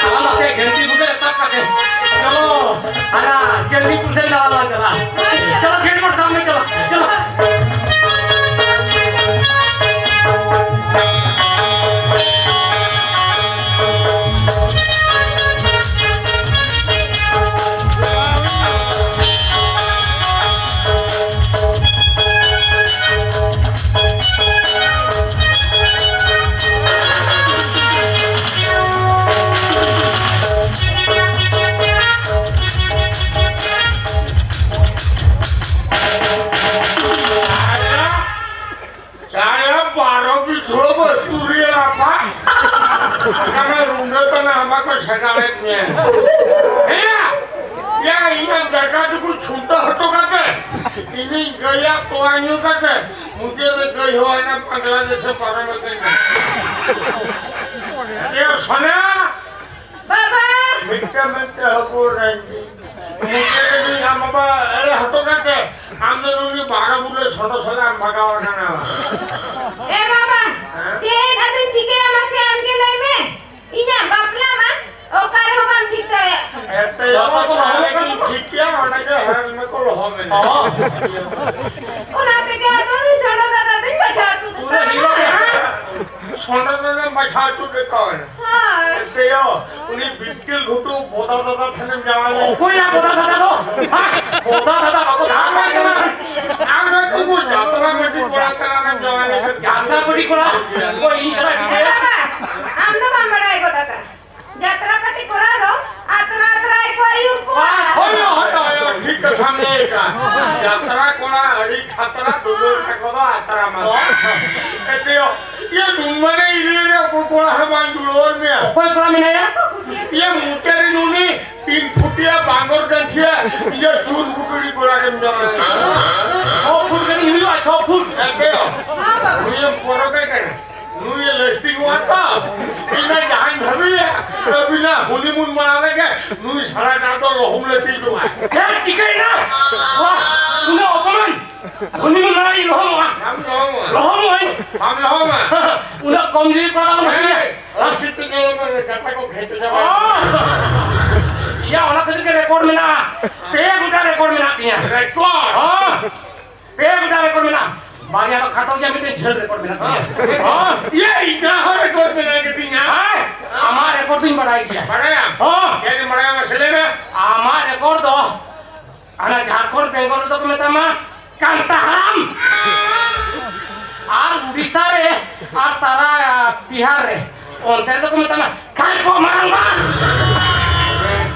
ᱟᱞᱟᱝ ᱟᱯᱮ ᱜᱷᱟᱹᱱᱴᱤ ᱵᱷᱩᱜᱟᱹᱜ ᱨᱮ ᱥᱟᱵ ᱠᱟᱛᱮ᱾ ᱪᱚᱞᱚ, ᱦᱟᱱᱟ ᱜᱟᱹᱱᱰᱤ ᱯᱩᱥᱮ ᱫᱟᱬᱟᱱ ᱞᱟᱝ ᱪᱟᱞᱟᱜᱼᱟ᱾ ᱪᱚᱞᱚ, ᱜᱮᱴ ᱢᱳᱲ ᱥᱟᱢᱱᱮ ᱪᱚᱞᱚ, ᱪᱚᱞᱚ᱾ ᱥᱟᱲᱮ ᱵᱟᱨᱚ ᱵᱤᱜᱷᱟᱹ ᱵᱟᱹᱫᱽ ᱨᱮ ᱨᱟᱯᱟᱜ᱾ ᱟᱠᱟᱱᱟ ᱨᱩᱸᱰᱟᱹ ᱛᱟᱱᱟ ᱟᱢᱟ ᱠᱚ ᱥᱟᱜᱟᱲᱮᱫ ᱢᱮᱭᱟ᱾ ᱦᱮᱸᱭᱟ! ᱭᱟ, ᱤᱧᱟᱹᱜ ᱫᱟᱠᱟ ᱴᱩᱠᱩ ᱪᱷᱩᱴᱟᱹ ᱦᱚᱴᱚ ᱠᱟᱛᱮ, ᱤᱧᱤᱧ ᱜᱟᱹᱭᱟ ᱛᱚᱣᱟ ᱧᱩ ᱠᱟᱛᱮ, ᱢᱩᱪᱟᱹᱫ ᱨᱮ ᱜᱟᱹᱭ ᱦᱚᱸ ᱦᱟᱱᱟ ᱵᱟᱝᱞᱟᱫᱮᱥ ᱮ ᱯᱟᱨᱚᱢ ᱟᱠᱟᱱᱟ᱾ ᱮ ᱥᱚᱱᱟ! ᱵᱟᱵᱟ! ᱢᱤᱫᱴᱟᱝ ᱢᱤᱫᱴᱟᱝ ᱦᱚᱯᱚᱱ ᱨᱟᱱᱡᱤᱛ᱾ ᱢᱩᱪᱟᱹᱫ ᱨᱮ ᱱᱩᱭ ᱟᱢ ᱵᱟᱵᱟ ᱮᱲᱮ ᱦᱚᱴᱚ ᱠᱟᱛᱮ, ᱟᱢ ᱫᱚ ᱱᱩᱭ ᱵᱟᱨᱚ ᱵᱩᱞᱟᱹ ᱥᱚᱰᱚ ᱥᱟᱞᱟᱜ ᱮᱢ ᱵᱟᱜᱟᱣ ᱟᱠᱟᱱᱟ᱾ ᱮ ᱵᱟᱵᱟ, ᱦᱮᱸ? ᱪᱮᱫ ᱟᱫᱚᱧ ᱪᱤᱠᱟᱹᱭᱟ ᱢᱟᱥᱮ ᱟᱢ ᱜᱮ ᱞᱟᱹᱭ ᱢᱮ? ᱤᱧᱟᱜ ᱵᱟᱯᱞᱟ ᱢᱟ ᱚᱠᱟ ᱨᱮᱦᱚᱸ ᱵᱟᱢ ᱴᱷᱤᱠ ᱫᱟᱲᱮᱭᱟᱜ ᱠᱟᱱᱟ᱾ ᱮᱱᱛᱮ ᱡᱚᱛᱚ ᱠᱚ ᱞᱚᱦᱚᱫ ᱴᱷᱤᱠ ᱜᱮᱭᱟ, ᱚᱸᱰᱮ ᱜᱮ ᱦᱮᱲ ᱢᱮᱠᱚ ᱞᱚᱦᱚᱫ ᱢᱮᱱᱟᱜᱼᱟ᱾ ᱦᱚᱸ᱾ ᱚᱱᱟ ᱛᱮᱜᱮ ᱟᱫᱚ ᱱᱩᱭ ᱥᱚᱰᱚ ᱫᱟᱫᱟ ᱫᱚᱧ ᱵᱟᱪᱷᱟᱣ ᱛᱩᱫ ᱯᱩᱨᱟᱹ ᱠᱟᱣᱱᱟ᱾ ᱦᱤᱨᱳ ᱜᱮ᱾ ᱥᱚᱰᱚ ᱫᱟᱫᱟ ᱵᱟᱪᱷᱟᱣ ᱛᱩᱫ ᱠᱟᱣᱱᱟ᱾ ᱦᱳᱭ᱾ ᱮᱱᱛᱮ ᱭᱳ, ᱩᱱᱤ ᱵᱤᱴᱠᱮᱞ ᱜᱷᱩᱴᱩ ᱵᱚᱫᱟ ᱫᱟᱫᱟ ᱴᱷᱮᱱᱮᱢ ᱡᱟᱶᱟᱭ ᱞᱮᱱ᱾ ᱚᱠᱚᱭ ᱭᱟ ᱵᱚᱫᱟ ᱫᱟᱫᱟ ᱫᱚ? ᱦᱮᱸ? ᱵᱚᱫᱟ ᱫᱟᱫᱟ ᱵᱟᱠᱚ ᱫᱟᱜ ᱵᱟᱭ ᱠᱟᱱᱟ᱾ ᱟᱨ ᱱᱩᱠᱩ ᱡᱟᱛᱨᱟ ᱯᱟᱹᱴᱤ ᱠᱚᱲᱟ ᱛᱟᱞᱟᱨᱮᱢ ᱡᱟᱶᱟᱭ ᱞᱮᱱᱠᱷᱟᱱ ᱡᱟᱛᱨᱟ ᱯᱟᱹᱴᱤ ᱠᱚᱲᱟ? ᱚᱠᱚᱭ ᱤᱧ ᱥᱟᱞᱟᱜ ᱮ ᱜᱤᱫᱽᱨᱟᱹᱭᱟ? ᱵᱟᱵᱟ, ᱟᱢ ᱫᱚ ᱵᱟᱢ ᱵᱟᱲᱟᱭ ᱜᱚᱫ ᱟᱠᱟᱫ᱾ ᱡᱟᱛᱨᱟ ᱯᱟᱹᱴᱤ ᱠᱚᱲᱟ ᱫᱚ ᱟᱛᱨᱟ ᱟᱛᱨᱟ ᱜᱮᱠᱚ ᱟᱹᱭᱩᱨ ᱠᱚᱣᱟ᱾ ᱦᱳᱭ, ᱦᱳᱭ, ᱦᱳᱭ, ᱦᱳᱭ, ᱴᱷᱤᱠ ᱠᱟᱛᱷᱟᱢ ᱞᱟᱹᱭ ᱟᱠᱟᱫ᱾ ᱡᱟᱛᱨᱟ ᱠᱚᱲᱟ ᱟᱹᱰᱤ ᱠᱷᱟᱛᱨᱟ, ᱫᱩᱞᱟᱹᱲ ᱛᱟᱠᱚ ᱫᱚ ᱟᱛᱨᱟ ᱢᱟ᱾ ᱮᱛᱮᱭᱚ, ᱤᱭᱟᱹ ᱱᱩᱱ ᱢᱟᱨᱮ ᱮᱨᱤᱭᱟ ᱨᱮ ᱚᱠᱚᱭ ᱠᱚᱲᱟ ᱦᱚᱸ ᱵᱟᱝ ᱡᱩᱲᱟᱹᱣ ᱢᱮᱭᱟ᱾ ᱚᱠᱚᱭ ᱠᱚᱲᱟ ᱢᱮᱱᱟᱭᱟ? ᱤᱭᱟᱹ ᱢᱚᱪᱟ ᱨᱮ ᱱᱩᱱᱤ ᱛᱤᱱ ᱯᱷᱩᱴᱤᱭᱟ ᱵᱟᱝᱜᱚᱨ ᱜᱟᱹᱱᱴᱷᱤᱭᱟ, ᱤᱭᱟᱹ ᱪᱩᱱ ᱵᱩᱴᱩᱲᱤ ᱠᱚᱲᱟ ᱜᱮᱢ ᱡᱚᱢᱟ᱾ ᱪᱷᱚ ᱯᱷᱩᱴ ᱜᱟᱱᱤᱧ ᱦᱩᱭᱩᱜᱼᱟ, ᱪᱷᱚ ᱯᱷᱩᱴ᱾ ᱮᱛᱮᱭᱚ, ᱱᱩᱭᱮᱢ ᱯᱚᱨᱚᱠᱮ ᱠᱟᱱᱟ᱾ ᱱᱩᱭ ᱞᱟᱹᱥᱴᱤᱝᱚᱜᱼᱟ ᱛᱚ᱾ ᱤᱧ ᱢᱟ ᱡᱟᱦᱟᱸᱧ ᱵᱷᱟᱹᱵᱤᱭᱟ, ᱟᱹᱵᱤᱱᱟᱜ ᱦᱚᱱᱤᱢᱩᱱ ᱢᱟᱲᱟᱝ ᱨᱮᱜᱮ ᱱᱩᱭ ᱥᱟᱞᱟᱴᱟᱜ ᱫᱚ ᱞᱚᱦᱚᱢ ᱞᱟᱹᱴᱤᱡᱚᱜᱼᱟ᱾ ᱪᱮᱫ ᱪᱤᱠᱟᱹᱭᱮᱱᱟ? ᱵᱟᱦ, ᱩᱱᱟᱹᱜ ᱚᱯᱚᱢᱟᱱ᱾ ᱦᱚᱱᱤᱢᱩᱱ ᱢᱟᱲᱟᱝ ᱤᱧ ᱞᱚᱦᱚᱢᱚᱜᱼᱟ? ᱵᱟᱢ ᱞᱚᱦᱚᱢᱚᱜᱼᱟ᱾ ᱞᱚᱦᱚᱢᱚᱜᱼᱟᱹᱧ᱾ ᱵᱟᱢ ᱞᱚᱦᱚᱢᱚᱜᱼᱟ᱾ ᱩᱱᱟᱹᱜ ᱠᱚᱢ ᱡᱩᱫᱤ ᱠᱚᱲᱟ ᱫᱚ ᱵᱷᱟᱹᱜᱤᱭᱟ᱾ ᱮᱭ, ᱟᱨ ᱥᱤᱛᱩᱝ ᱡᱚᱢ ᱢᱮ, ᱠᱟᱴᱟ ᱠᱚ ᱜᱷᱮᱸᱴ ᱪᱟᱵᱟᱭᱟ᱾ ᱚ! ᱤᱭᱟ, ᱚᱱᱟ ᱠᱷᱟᱹᱛᱤᱨ ᱜᱮ ᱨᱮᱠᱚᱨᱰ ᱢᱮᱱᱟᱜᱼᱟ᱾ ᱯᱮ ᱜᱚᱴᱟ ᱨᱮᱠᱚᱨᱰ ᱢᱮᱱᱟᱜ ᱛᱤᱧᱟ᱾ ᱨᱮᱠᱚᱨᱰ? ᱦᱚᱸ᱾ ᱯᱮ ᱜᱚᱴᱟ ᱨᱮᱠᱚᱨᱰ ᱢᱮᱱᱟᱜᱼᱟ᱾ ᱵᱟᱨᱭᱟ ᱫᱚ ᱠᱷᱟᱴᱚ ᱜᱮᱭᱟ, ᱢᱤᱫᱴᱮᱱ ᱡᱷᱟᱹᱞ ᱨᱮᱠᱚᱨᱰ ᱢᱮᱱᱟᱜ ᱛᱤᱧᱟ᱾ ᱦᱮᱸ᱾ ᱤᱭᱟᱹ, ᱤᱧᱟᱹᱜ ᱦᱚᱸ ᱨᱮᱠᱚᱨᱰ ᱢᱮᱱᱟᱜ ᱜᱮᱛᱤᱧᱟ᱾ ᱦᱮᱸ, ᱟᱢᱟᱜ ᱨᱮᱠᱚᱨᱰ ᱫᱚᱧ ᱵᱟᱲᱟᱭ ᱜᱮᱭᱟ᱾ ᱵᱟᱲᱟᱭᱟᱢ? ᱦᱚᱸ᱾ ᱪᱮᱫ ᱮᱢ ᱵᱟᱲᱟᱭᱟ, ᱢᱟᱥᱮ ᱞᱟᱹᱭ ᱢᱮ᱾ ᱟᱢᱟᱜ ᱨᱮᱠᱚᱨᱰ ᱫᱚ ᱦᱟᱱᱟ ᱡᱷᱟᱲᱠᱷᱚᱸᱰ, ᱵᱮᱝᱜᱚᱞ ᱨᱮᱫᱚ ᱠᱚ ᱢᱮᱛᱟᱢᱟ ᱠᱟᱱᱛᱟ ᱦᱟᱲᱟᱢ᱾ ᱟᱨ ᱩᱰᱤᱥᱟ ᱨᱮ, ᱟᱨ ᱛᱟᱨᱟ ᱵᱤᱦᱟᱨ ᱨᱮ, ᱚᱱᱛᱮ ᱨᱮᱫᱚ ᱠᱚ ᱢᱮᱛᱟᱢᱟ ᱠᱟᱱᱯᱚ ᱢᱟᱨᱟᱝᱵᱟ᱾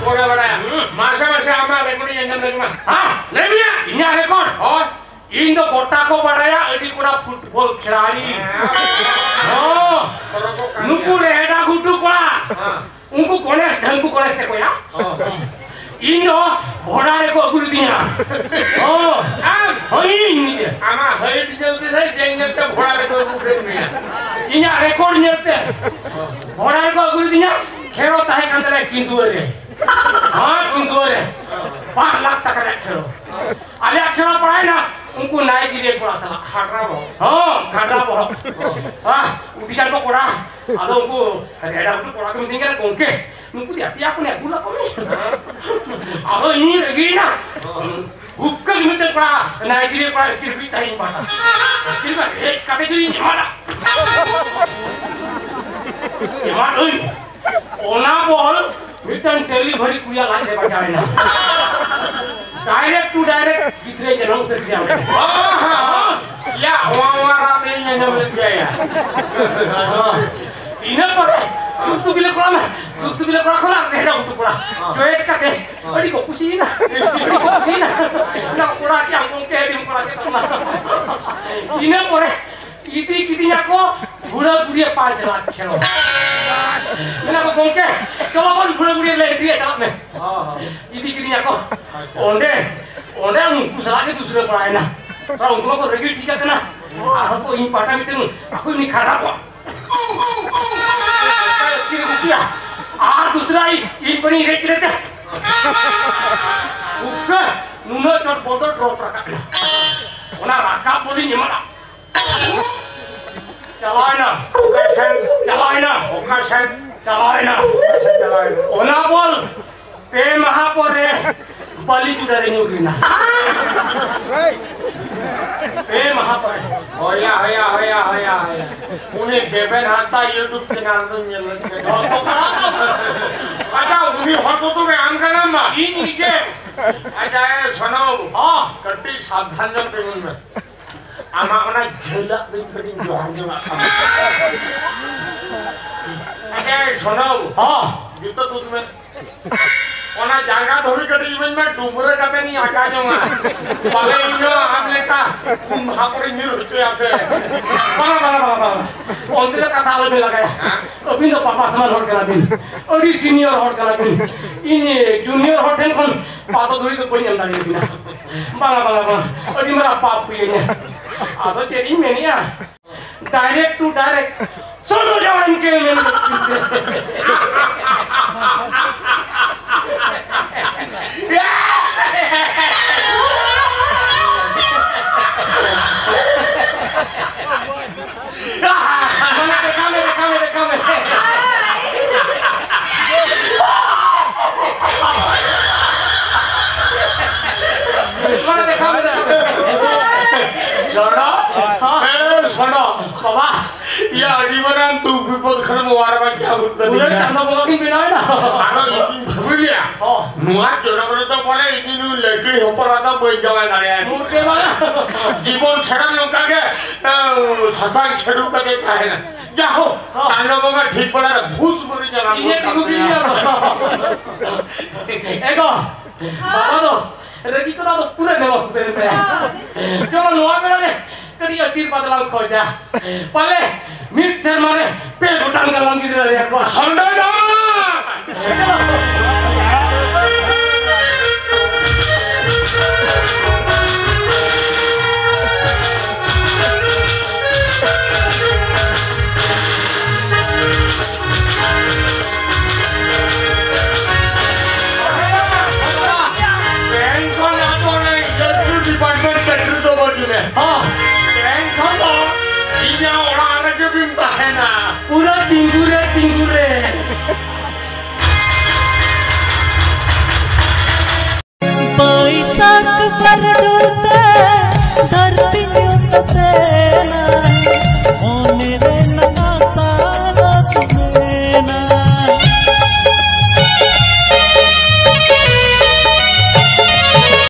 ᱯᱩᱨᱟᱹ ᱵᱟᱲᱟᱭᱟ᱾ ᱦᱩᱸ᱾ ᱢᱟᱥᱮ, ᱢᱟᱥᱮ, ᱟᱢᱟᱜ ᱨᱮᱠᱚᱨᱰ ᱤᱧ ᱟᱸᱡᱚᱢ ᱞᱮᱜᱮ ᱢᱟ᱾ ᱦᱮᱸ, ᱞᱟᱹᱭ ᱢᱮᱭᱟ᱾ ᱤᱧᱟᱹᱜ ᱨᱮᱠᱚᱨᱰ? ᱦᱳᱭ᱾ ᱤᱧ ᱫᱚ ᱜᱚᱴᱟ ᱠᱚ ᱵᱟᱲᱟᱭᱟ, ᱟᱹᱰᱤ ᱠᱚᱲᱟ ᱯᱷᱩᱴᱵᱚᱞ ᱠᱷᱤᱞᱟᱲᱤ᱾ ᱦᱮᱸ᱾ ᱦᱚᱸ᱾ ᱱᱩᱠᱩ ᱨᱮᱦᱮᱰᱟ ᱜᱷᱩᱴᱩ ᱠᱚᱲᱟ᱾ ᱦᱮᱸ᱾ ᱩᱱᱠᱩ ᱜᱚᱱᱮᱥ, ᱰᱷᱟᱹᱝᱠᱩ ᱜᱚᱱᱮᱥ ᱛᱮᱠᱚᱭᱟ᱾ ᱦᱮᱸ᱾ ᱤᱧ ᱫᱚ ᱵᱷᱚᱲᱟ ᱨᱮᱠᱚ ᱟᱹᱜᱩ ᱞᱤᱫᱤᱧᱟ᱾ ᱦᱚᱸ᱾ ᱟᱢ? ᱦᱳᱭ, ᱤᱧ ᱱᱤᱡᱮ᱾ ᱟᱢᱟᱜ ᱦᱟᱭᱤᱴ ᱧᱮᱞ ᱛᱮ ᱥᱮ ᱪᱮᱫ ᱧᱮᱞ ᱛᱮ ᱵᱷᱚᱲᱟ ᱨᱮᱠᱚ ᱟᱹᱜᱩ ᱠᱮᱫ ᱢᱮᱭᱟ? ᱤᱧᱟᱜ ᱨᱮᱠᱚᱨᱰ ᱧᱮᱞ ᱛᱮ ᱵᱷᱚᱲᱟ ᱨᱮᱠᱚ ᱟᱹᱜᱩ ᱞᱤᱫᱤᱧᱟ᱾ ᱠᱷᱮᱲᱚ ᱛᱟᱦᱮᱸ ᱠᱟᱱ ᱛᱟᱞᱮᱭᱟ ᱠᱤᱸᱫᱩᱣᱟᱹ ᱨᱮ᱾ ᱦᱮᱸ, ᱠᱤᱸᱫᱩᱣᱟᱹ ᱨᱮ᱾ ᱠᱚᱲᱟ ᱥᱟᱞᱟᱜ᱾ ᱠᱷᱟᱰᱨᱟ ᱵᱚᱦᱚᱜ᱾ ᱦᱚᱸ, ᱠᱷᱟᱰᱨᱟ ᱵᱚᱦᱚᱜ᱾ ᱟᱦ, ᱩᱰᱤ ᱜᱟᱱ ᱠᱚ ᱠᱚᱲᱟ᱾ ᱟᱫᱚ ᱩᱱᱠᱩ ᱨᱮᱰᱟ ᱜᱷᱩᱴᱩ ᱠᱚᱲᱟ ᱠᱚ ᱢᱤᱛᱟᱹᱧ ᱠᱟᱱᱟ, "ᱜᱚᱝᱠᱮ, ᱱᱩᱠᱩ ᱫᱚ ᱟᱯᱮᱭᱟᱜ ᱠᱚ ᱟᱹᱜᱩ ᱞᱟᱠᱚ ᱢᱮ᱾ ᱟᱫᱚ ᱤᱧ ᱨᱟᱹᱜᱤᱭᱮᱱᱟ᱾ ᱦᱩᱠᱠᱟᱹ ᱜᱮ ᱢᱤᱫᱴᱮᱱ ᱠᱚᱲᱟ, ᱱᱟᱭᱡᱮᱨᱤᱭᱟ ᱠᱚᱲᱟ, ᱟᱹᱠᱤᱨ ᱟᱹᱜᱩᱭᱮᱫ ᱛᱟᱦᱮᱸᱫ ᱤᱧ ᱯᱟᱦᱴᱟ᱾ ᱟᱹᱠᱤᱨ ᱢᱟ ᱦᱮᱡ ᱠᱟᱛᱮ ᱡᱩᱫᱤᱧ ᱮᱢᱟᱫᱟ᱾ ᱮᱢᱟᱫᱟᱹᱧ᱾ ᱚᱱᱟ ᱵᱚᱞ ᱢᱤᱫᱴᱟᱝ ᱰᱮᱞᱤᱵᱷᱟᱨᱤ ᱠᱩᱲᱤᱭᱟᱜ ᱞᱟᱡ ᱨᱮ ᱵᱟᱡᱟᱣ ᱮᱱᱟ᱾ ᱰᱟᱭᱨᱮᱠᱴ ᱴᱩ ᱰᱟᱭᱨᱮᱠᱴ ᱜᱤᱫᱽᱨᱟᱹᱭ ᱡᱟᱱᱟᱢ ᱩᱛᱟᱹᱨ ᱠᱮᱫᱮᱭᱟ ᱚᱸᱰᱮ᱾ ᱭᱟ, ᱚᱣᱟ, ᱚᱣᱟ ᱨᱟᱜ ᱫᱚᱧ ᱟᱸᱡᱚᱢ ᱞᱮᱫ ᱜᱮᱭᱟ, ᱭᱟ᱾ ᱤᱱᱟᱹ ᱯᱚᱨᱮ ᱥᱩᱥᱛᱩ ᱵᱤᱞᱮ ᱠᱚᱲᱟ ᱢᱮ, ᱥᱩᱥᱛᱩ ᱵᱤᱞᱮ ᱠᱚᱲᱟ ᱠᱷᱚᱱᱟᱜ ᱨᱮᱦᱲᱟ ᱜᱷᱩᱴᱩ ᱠᱚᱲᱟ᱾ ᱦᱚᱸ᱾ ᱪᱚᱭᱮᱴ ᱠᱟᱛᱮ ᱦᱚᱸ᱾ ᱟᱹᱰᱤ ᱠᱚ ᱠᱩᱥᱤᱭᱮᱱᱟ, ᱟᱹᱰᱤ ᱠᱚ ᱠᱩᱥᱤᱭᱮᱱᱟ᱾ ᱚᱱᱟ ᱠᱚᱲᱟ ᱠᱮᱫ ᱟᱢ ᱜᱚᱢᱠᱮ, ᱟᱹᱰᱤ ᱠᱚᱲᱟ ᱠᱮᱫ ᱛᱟᱢᱟ᱾ ᱤᱱᱟᱹ ᱯᱚᱨᱮ ᱤᱫᱤ ᱠᱤᱫᱤᱧᱟ ᱠᱚ ᱜᱷᱩᱲᱟᱹ ᱜᱷᱩᱲᱤᱭᱟᱹ ᱯᱟᱸᱪ ᱞᱟᱠᱷ ᱠᱷᱮᱞᱳᱰ᱾ ᱢᱮᱱᱟ ᱠᱚ, "ᱜᱚᱢᱠᱮ, ᱪᱚᱞᱚ ᱵᱚᱱ ᱜᱷᱩᱲᱟᱹ ᱜᱷᱩᱲᱤᱭᱟᱹ ᱞᱮ ᱤᱫᱤᱭᱟ, ᱪᱟᱞᱟᱜ ᱢᱮ᱾" ᱦᱚᱸ, ᱦᱚᱸ᱾ ᱤᱫᱤ ᱠᱤᱫᱤᱧᱟ ᱠᱚ᱾ ᱟᱪᱪᱷᱟ᱾ ᱚᱸᱰᱮ, ᱚᱸᱰᱮ ᱩᱱᱠᱩ ᱥᱟᱞᱟᱜ ᱜᱮ ᱫᱩᱥᱨᱟᱹ ᱵᱟᱲᱟᱭᱮᱱᱟ᱾ ᱛᱚ, ᱩᱱᱠᱩ ᱢᱟᱠᱚ ᱨᱟᱹᱜᱤ ᱴᱷᱤᱠ ᱟᱠᱟᱱᱟ᱾ ᱟᱨ ᱦᱚᱸᱠᱚ ᱤᱧ ᱯᱟᱦᱴᱟ ᱢᱤᱫᱴᱟᱝ ᱟᱠᱚ ᱩᱱᱤ ᱠᱷᱟᱨᱟᱯᱚᱜ᱾ ᱟᱨ ᱫᱩᱥᱨᱟ ᱤᱧ ᱯᱟᱹᱱᱤ ᱨᱮᱡ ᱨᱮ᱾ ᱩᱠᱟᱹ, ᱱᱩᱱᱟᱹᱜ ᱪᱚᱴ ᱵᱚᱞ ᱫᱚ ᱰᱨᱚᱯ ᱨᱟᱠᱟᱵ ᱮᱱᱟ᱾ ᱚᱱᱟ ᱨᱟᱠᱟᱵ ᱵᱚᱞᱤᱧ ᱮᱢᱟᱫᱟ᱾ ᱪᱟᱞᱟᱣᱮᱱᱟ᱾ ᱚᱠᱟ ᱥᱮᱱ? ᱪᱟᱞᱟᱣᱮᱱᱟ᱾ ᱚᱠᱟ ᱥᱮᱱ? ᱪᱟᱞᱟᱣᱮᱱᱟ᱾ ᱚᱠᱟ ᱥᱮᱱ ᱪᱟᱞᱟᱣᱮᱱᱟ? ᱚᱱᱟ ᱵᱚᱞ ᱯᱮ ᱢᱟᱦᱟ ᱯᱚᱨᱮ ᱵᱟᱹᱞᱤ ᱪᱩᱲᱟᱹ ᱨᱮ ᱧᱩᱨ ᱮᱱᱟ᱾ ᱯᱮ ᱢᱟᱦᱟ ᱯᱚᱨᱮ᱾ ᱦᱚᱭᱟ, ᱦᱚᱭᱟ, ᱦᱚᱭᱟ, ᱦᱚᱭᱟ, ᱦᱚᱭᱟ᱾ ᱩᱱᱤ ᱫᱮᱵᱮᱱ ᱦᱟᱸᱥᱫᱟ YouTube ᱪᱮᱱᱮᱞ ᱫᱚᱧ ᱧᱮᱞ ᱞᱮᱫ ᱜᱮ᱾ ᱟᱪᱪᱷᱟ, ᱩᱱᱤ ᱦᱚᱲ ᱫᱚ ᱛᱚᱵᱮ ᱟᱢ ᱠᱟᱱᱟᱢ ᱵᱟᱝ? ᱤᱧ ᱜᱮ᱾ ᱟᱪᱪᱷᱟ, ᱮ ᱥᱚᱱᱚ ᱵᱟᱹᱵᱩ, ᱦᱚᱸ᱾ ᱠᱟᱹᱴᱤᱡ ᱥᱟᱵᱫᱷᱟᱱ ᱧᱚᱜ ᱛᱤᱸᱜᱩᱱ ᱢᱮ᱾ ᱟᱢᱟᱜ ᱚᱱᱟ ᱡᱷᱟᱹᱞᱟᱜ ᱫᱚᱧ ᱠᱟᱹᱴᱤᱡ ᱡᱚᱦᱟᱨ ᱧᱚᱜᱟᱜ ᱛᱟᱢᱟ᱾ ᱟᱪᱪᱷᱟ, ᱥᱚᱱᱚ ᱵᱟᱹᱵᱩ, ᱦᱚᱸ᱾ ᱡᱩᱛᱟᱹ ᱛᱩᱫ ᱢᱮ᱾ ᱚᱱᱟ ᱡᱟᱸᱜᱟ ᱫᱷᱩᱲᱤ ᱠᱟᱹᱴᱤᱡ ᱤᱢᱟᱹᱧ ᱢᱮ, ᱰᱩᱢᱨᱟᱹ ᱠᱟᱛᱮ ᱤᱧ ᱟᱠᱟ ᱡᱚᱝᱟ᱾ ᱵᱟᱞᱮ ᱤᱧ ᱦᱚᱸ ᱟᱢ ᱞᱮᱠᱟ ᱯᱩᱱ ᱢᱟᱦᱟ ᱯᱚᱨᱮ ᱧᱩᱨ ᱦᱚᱪᱚᱭᱟ ᱥᱮ᱾ ᱵᱟᱝᱟ, ᱵᱟᱝᱟ, ᱵᱟᱝᱟ, ᱵᱟᱝᱟ᱾ ᱚᱱᱛᱮ ᱫᱚ ᱠᱟᱛᱷᱟ ᱟᱞᱚ ᱵᱤᱱ ᱞᱟᱜᱟᱭᱟ᱾ ᱦᱮᱸ? ᱟᱹᱵᱤᱱ ᱫᱚ ᱵᱟᱵᱟ ᱥᱚᱢᱟᱱ ᱦᱚᱲ ᱠᱟᱱᱟ ᱵᱤᱱ᱾ ᱟᱹᱰᱤ ᱥᱤᱱᱤᱭᱚᱨ ᱦᱚᱲ ᱠᱟᱱᱟ ᱵᱤᱱ᱾ ᱤᱧ ᱡᱩᱱᱤᱭᱚᱨ ᱦᱚᱲ ᱴᱷᱮᱱ ᱠᱷᱚᱱ ᱯᱟᱫᱚ ᱫᱷᱩᱲᱤ ᱫᱚ ᱵᱟᱹᱧ ᱮᱢ ᱫᱟᱲᱮᱭᱟᱵᱤᱱᱟ᱾ ᱵᱟᱝᱟ, ᱵᱟᱝᱟ, ᱵᱟᱝᱟ᱾ ᱟᱹᱰᱤ ᱢᱟᱨᱟᱝ ᱯᱟᱯ ᱦᱩᱭᱮᱱᱟ᱾ ᱟᱫᱚ ᱪᱮᱫ ᱤᱧ ᱢᱮᱱᱮᱜᱼᱟ? Direct two direct. ᱥᱚᱱᱚ ᱡᱟᱶᱟᱭ ᱤᱱᱠᱟᱹ ᱢᱮᱱ ᱜᱚᱫ ᱠᱤᱱ ᱥᱮ᱾ ᱠᱷᱚᱱᱚ, ᱵᱟᱵᱟ, ᱭᱟ, ᱟᱹᱰᱤ ᱢᱟᱨᱟᱝ ᱫᱩᱠ ᱵᱤᱯᱚᱫ ᱠᱷᱚᱱ ᱱᱚᱣᱟ ᱨᱮ ᱵᱟᱧᱪᱟᱣ ᱦᱩᱭᱩᱜ ᱛᱟᱹᱞᱤᱧᱟ᱾ ᱯᱩᱨᱟᱹ ᱪᱟᱸᱫᱚ ᱵᱚᱸᱜᱟ ᱠᱤᱱ ᱵᱮᱱᱟᱣ ᱮᱱᱟ᱾ ᱟᱨᱚ ᱤᱧᱤᱧ ᱵᱷᱟᱹᱵᱤ ᱞᱮᱭᱟ, ᱚ᱾ ᱱᱚᱣᱟ ᱡᱚᱱᱚᱢ ᱨᱮᱫᱚ ᱵᱚᱞᱮ ᱤᱧ ᱱᱩᱭ ᱞᱟᱹᱠᱲᱤ ᱦᱚᱯᱚᱱ ᱟᱫᱚ ᱵᱟᱹᱧ ᱡᱟᱶᱟᱭ ᱫᱟᱲᱮᱭᱟᱭᱟ᱾ ᱢᱩᱨᱜᱟᱹ ᱵᱟᱵᱟ᱾ ᱡᱤᱵᱚᱱ ᱥᱟᱨᱟ ᱱᱚᱝᱠᱟ ᱜᱮ, ᱮ, ᱥᱟᱥᱟᱝ ᱪᱷᱟᱹᱰᱩ ᱠᱟᱛᱮ ᱛᱟᱦᱮᱱᱟ᱾ ᱡᱟᱦᱳ, ᱦᱚᱸ᱾ ᱪᱟᱸᱫᱚ ᱵᱚᱸᱜᱟ ᱴᱷᱤᱠ ᱵᱮᱲᱟ ᱨᱮ ᱵᱷᱩᱥ ᱵᱟᱹᱨᱤ ᱡᱟᱱᱟᱢ ᱤᱧᱮ ᱜᱚᱫ ᱛᱤᱸᱜᱩ ᱠᱟᱜ ᱢᱮᱭᱟ᱾ ᱠᱤᱫᱤᱧᱟ᱾ ᱮ ᱜᱚ, ᱵᱟᱵᱟ ᱫᱚ ᱨᱟᱹᱜᱤ ᱠᱚᱫᱚ ᱟᱫᱚ ᱯᱩᱨᱟᱹ ᱵᱮᱵᱚᱥᱛᱟ ᱩᱛᱟᱹᱨ ᱮᱱ ᱛᱟᱭᱟ᱾ ᱦᱚᱸ᱾ ᱪᱚᱞᱚ, ᱱᱚᱣᱟ ᱵᱮᱲᱟ ᱨᱮ ᱠᱟᱹᱴᱤᱡ ᱟᱥᱤᱨᱵᱟᱫᱽ ᱞᱟᱝ ᱠᱷᱚᱡᱟ᱾ ᱯᱟᱞᱮ ᱢᱤᱫ ᱥᱮᱨᱢᱟ ᱨᱮ ᱯᱮ ᱜᱚᱴᱟᱝ ᱜᱟᱱ ᱞᱟᱝ ᱜᱤᱫᱽᱨᱟᱹ ᱫᱟᱲᱮᱭᱟᱠᱚᱣᱟ᱾ ᱥᱟᱢᱰᱟᱣ ᱫᱟᱢᱟ! ᱛᱮᱦᱮᱧ ᱠᱷᱚᱱ ᱟᱫᱚ ᱚᱱᱟ ᱤᱱᱰᱟᱥᱴᱨᱤ ᱰᱤᱯᱟᱨᱴᱢᱮᱱᱴ ᱪᱟᱹᱠᱨᱤ ᱫᱚ ᱵᱟᱹᱜᱤ ᱢᱮ᱾ ᱦᱚᱸ᱾ ᱛᱮᱦᱮᱧ ᱠᱷᱚᱱ ᱫᱚ ᱤᱧᱟᱹᱜ ᱚᱲᱟᱜ ᱨᱮᱜᱮ ᱵᱤᱱ ᱛᱟᱦᱮᱱᱟ᱾ ᱯᱩᱨᱟᱹ ᱛᱤᱸᱜᱩ ᱨᱮ, ᱛᱤᱸᱜᱩ ᱨᱮ᱾ ᱵᱟᱹᱭᱥᱟᱹᱠᱷ ᱵᱟᱹᱨᱰᱩ ᱛᱮ ᱫᱷᱟᱹᱨᱛᱤ ᱧᱩᱛ ᱛᱮᱱᱟ᱾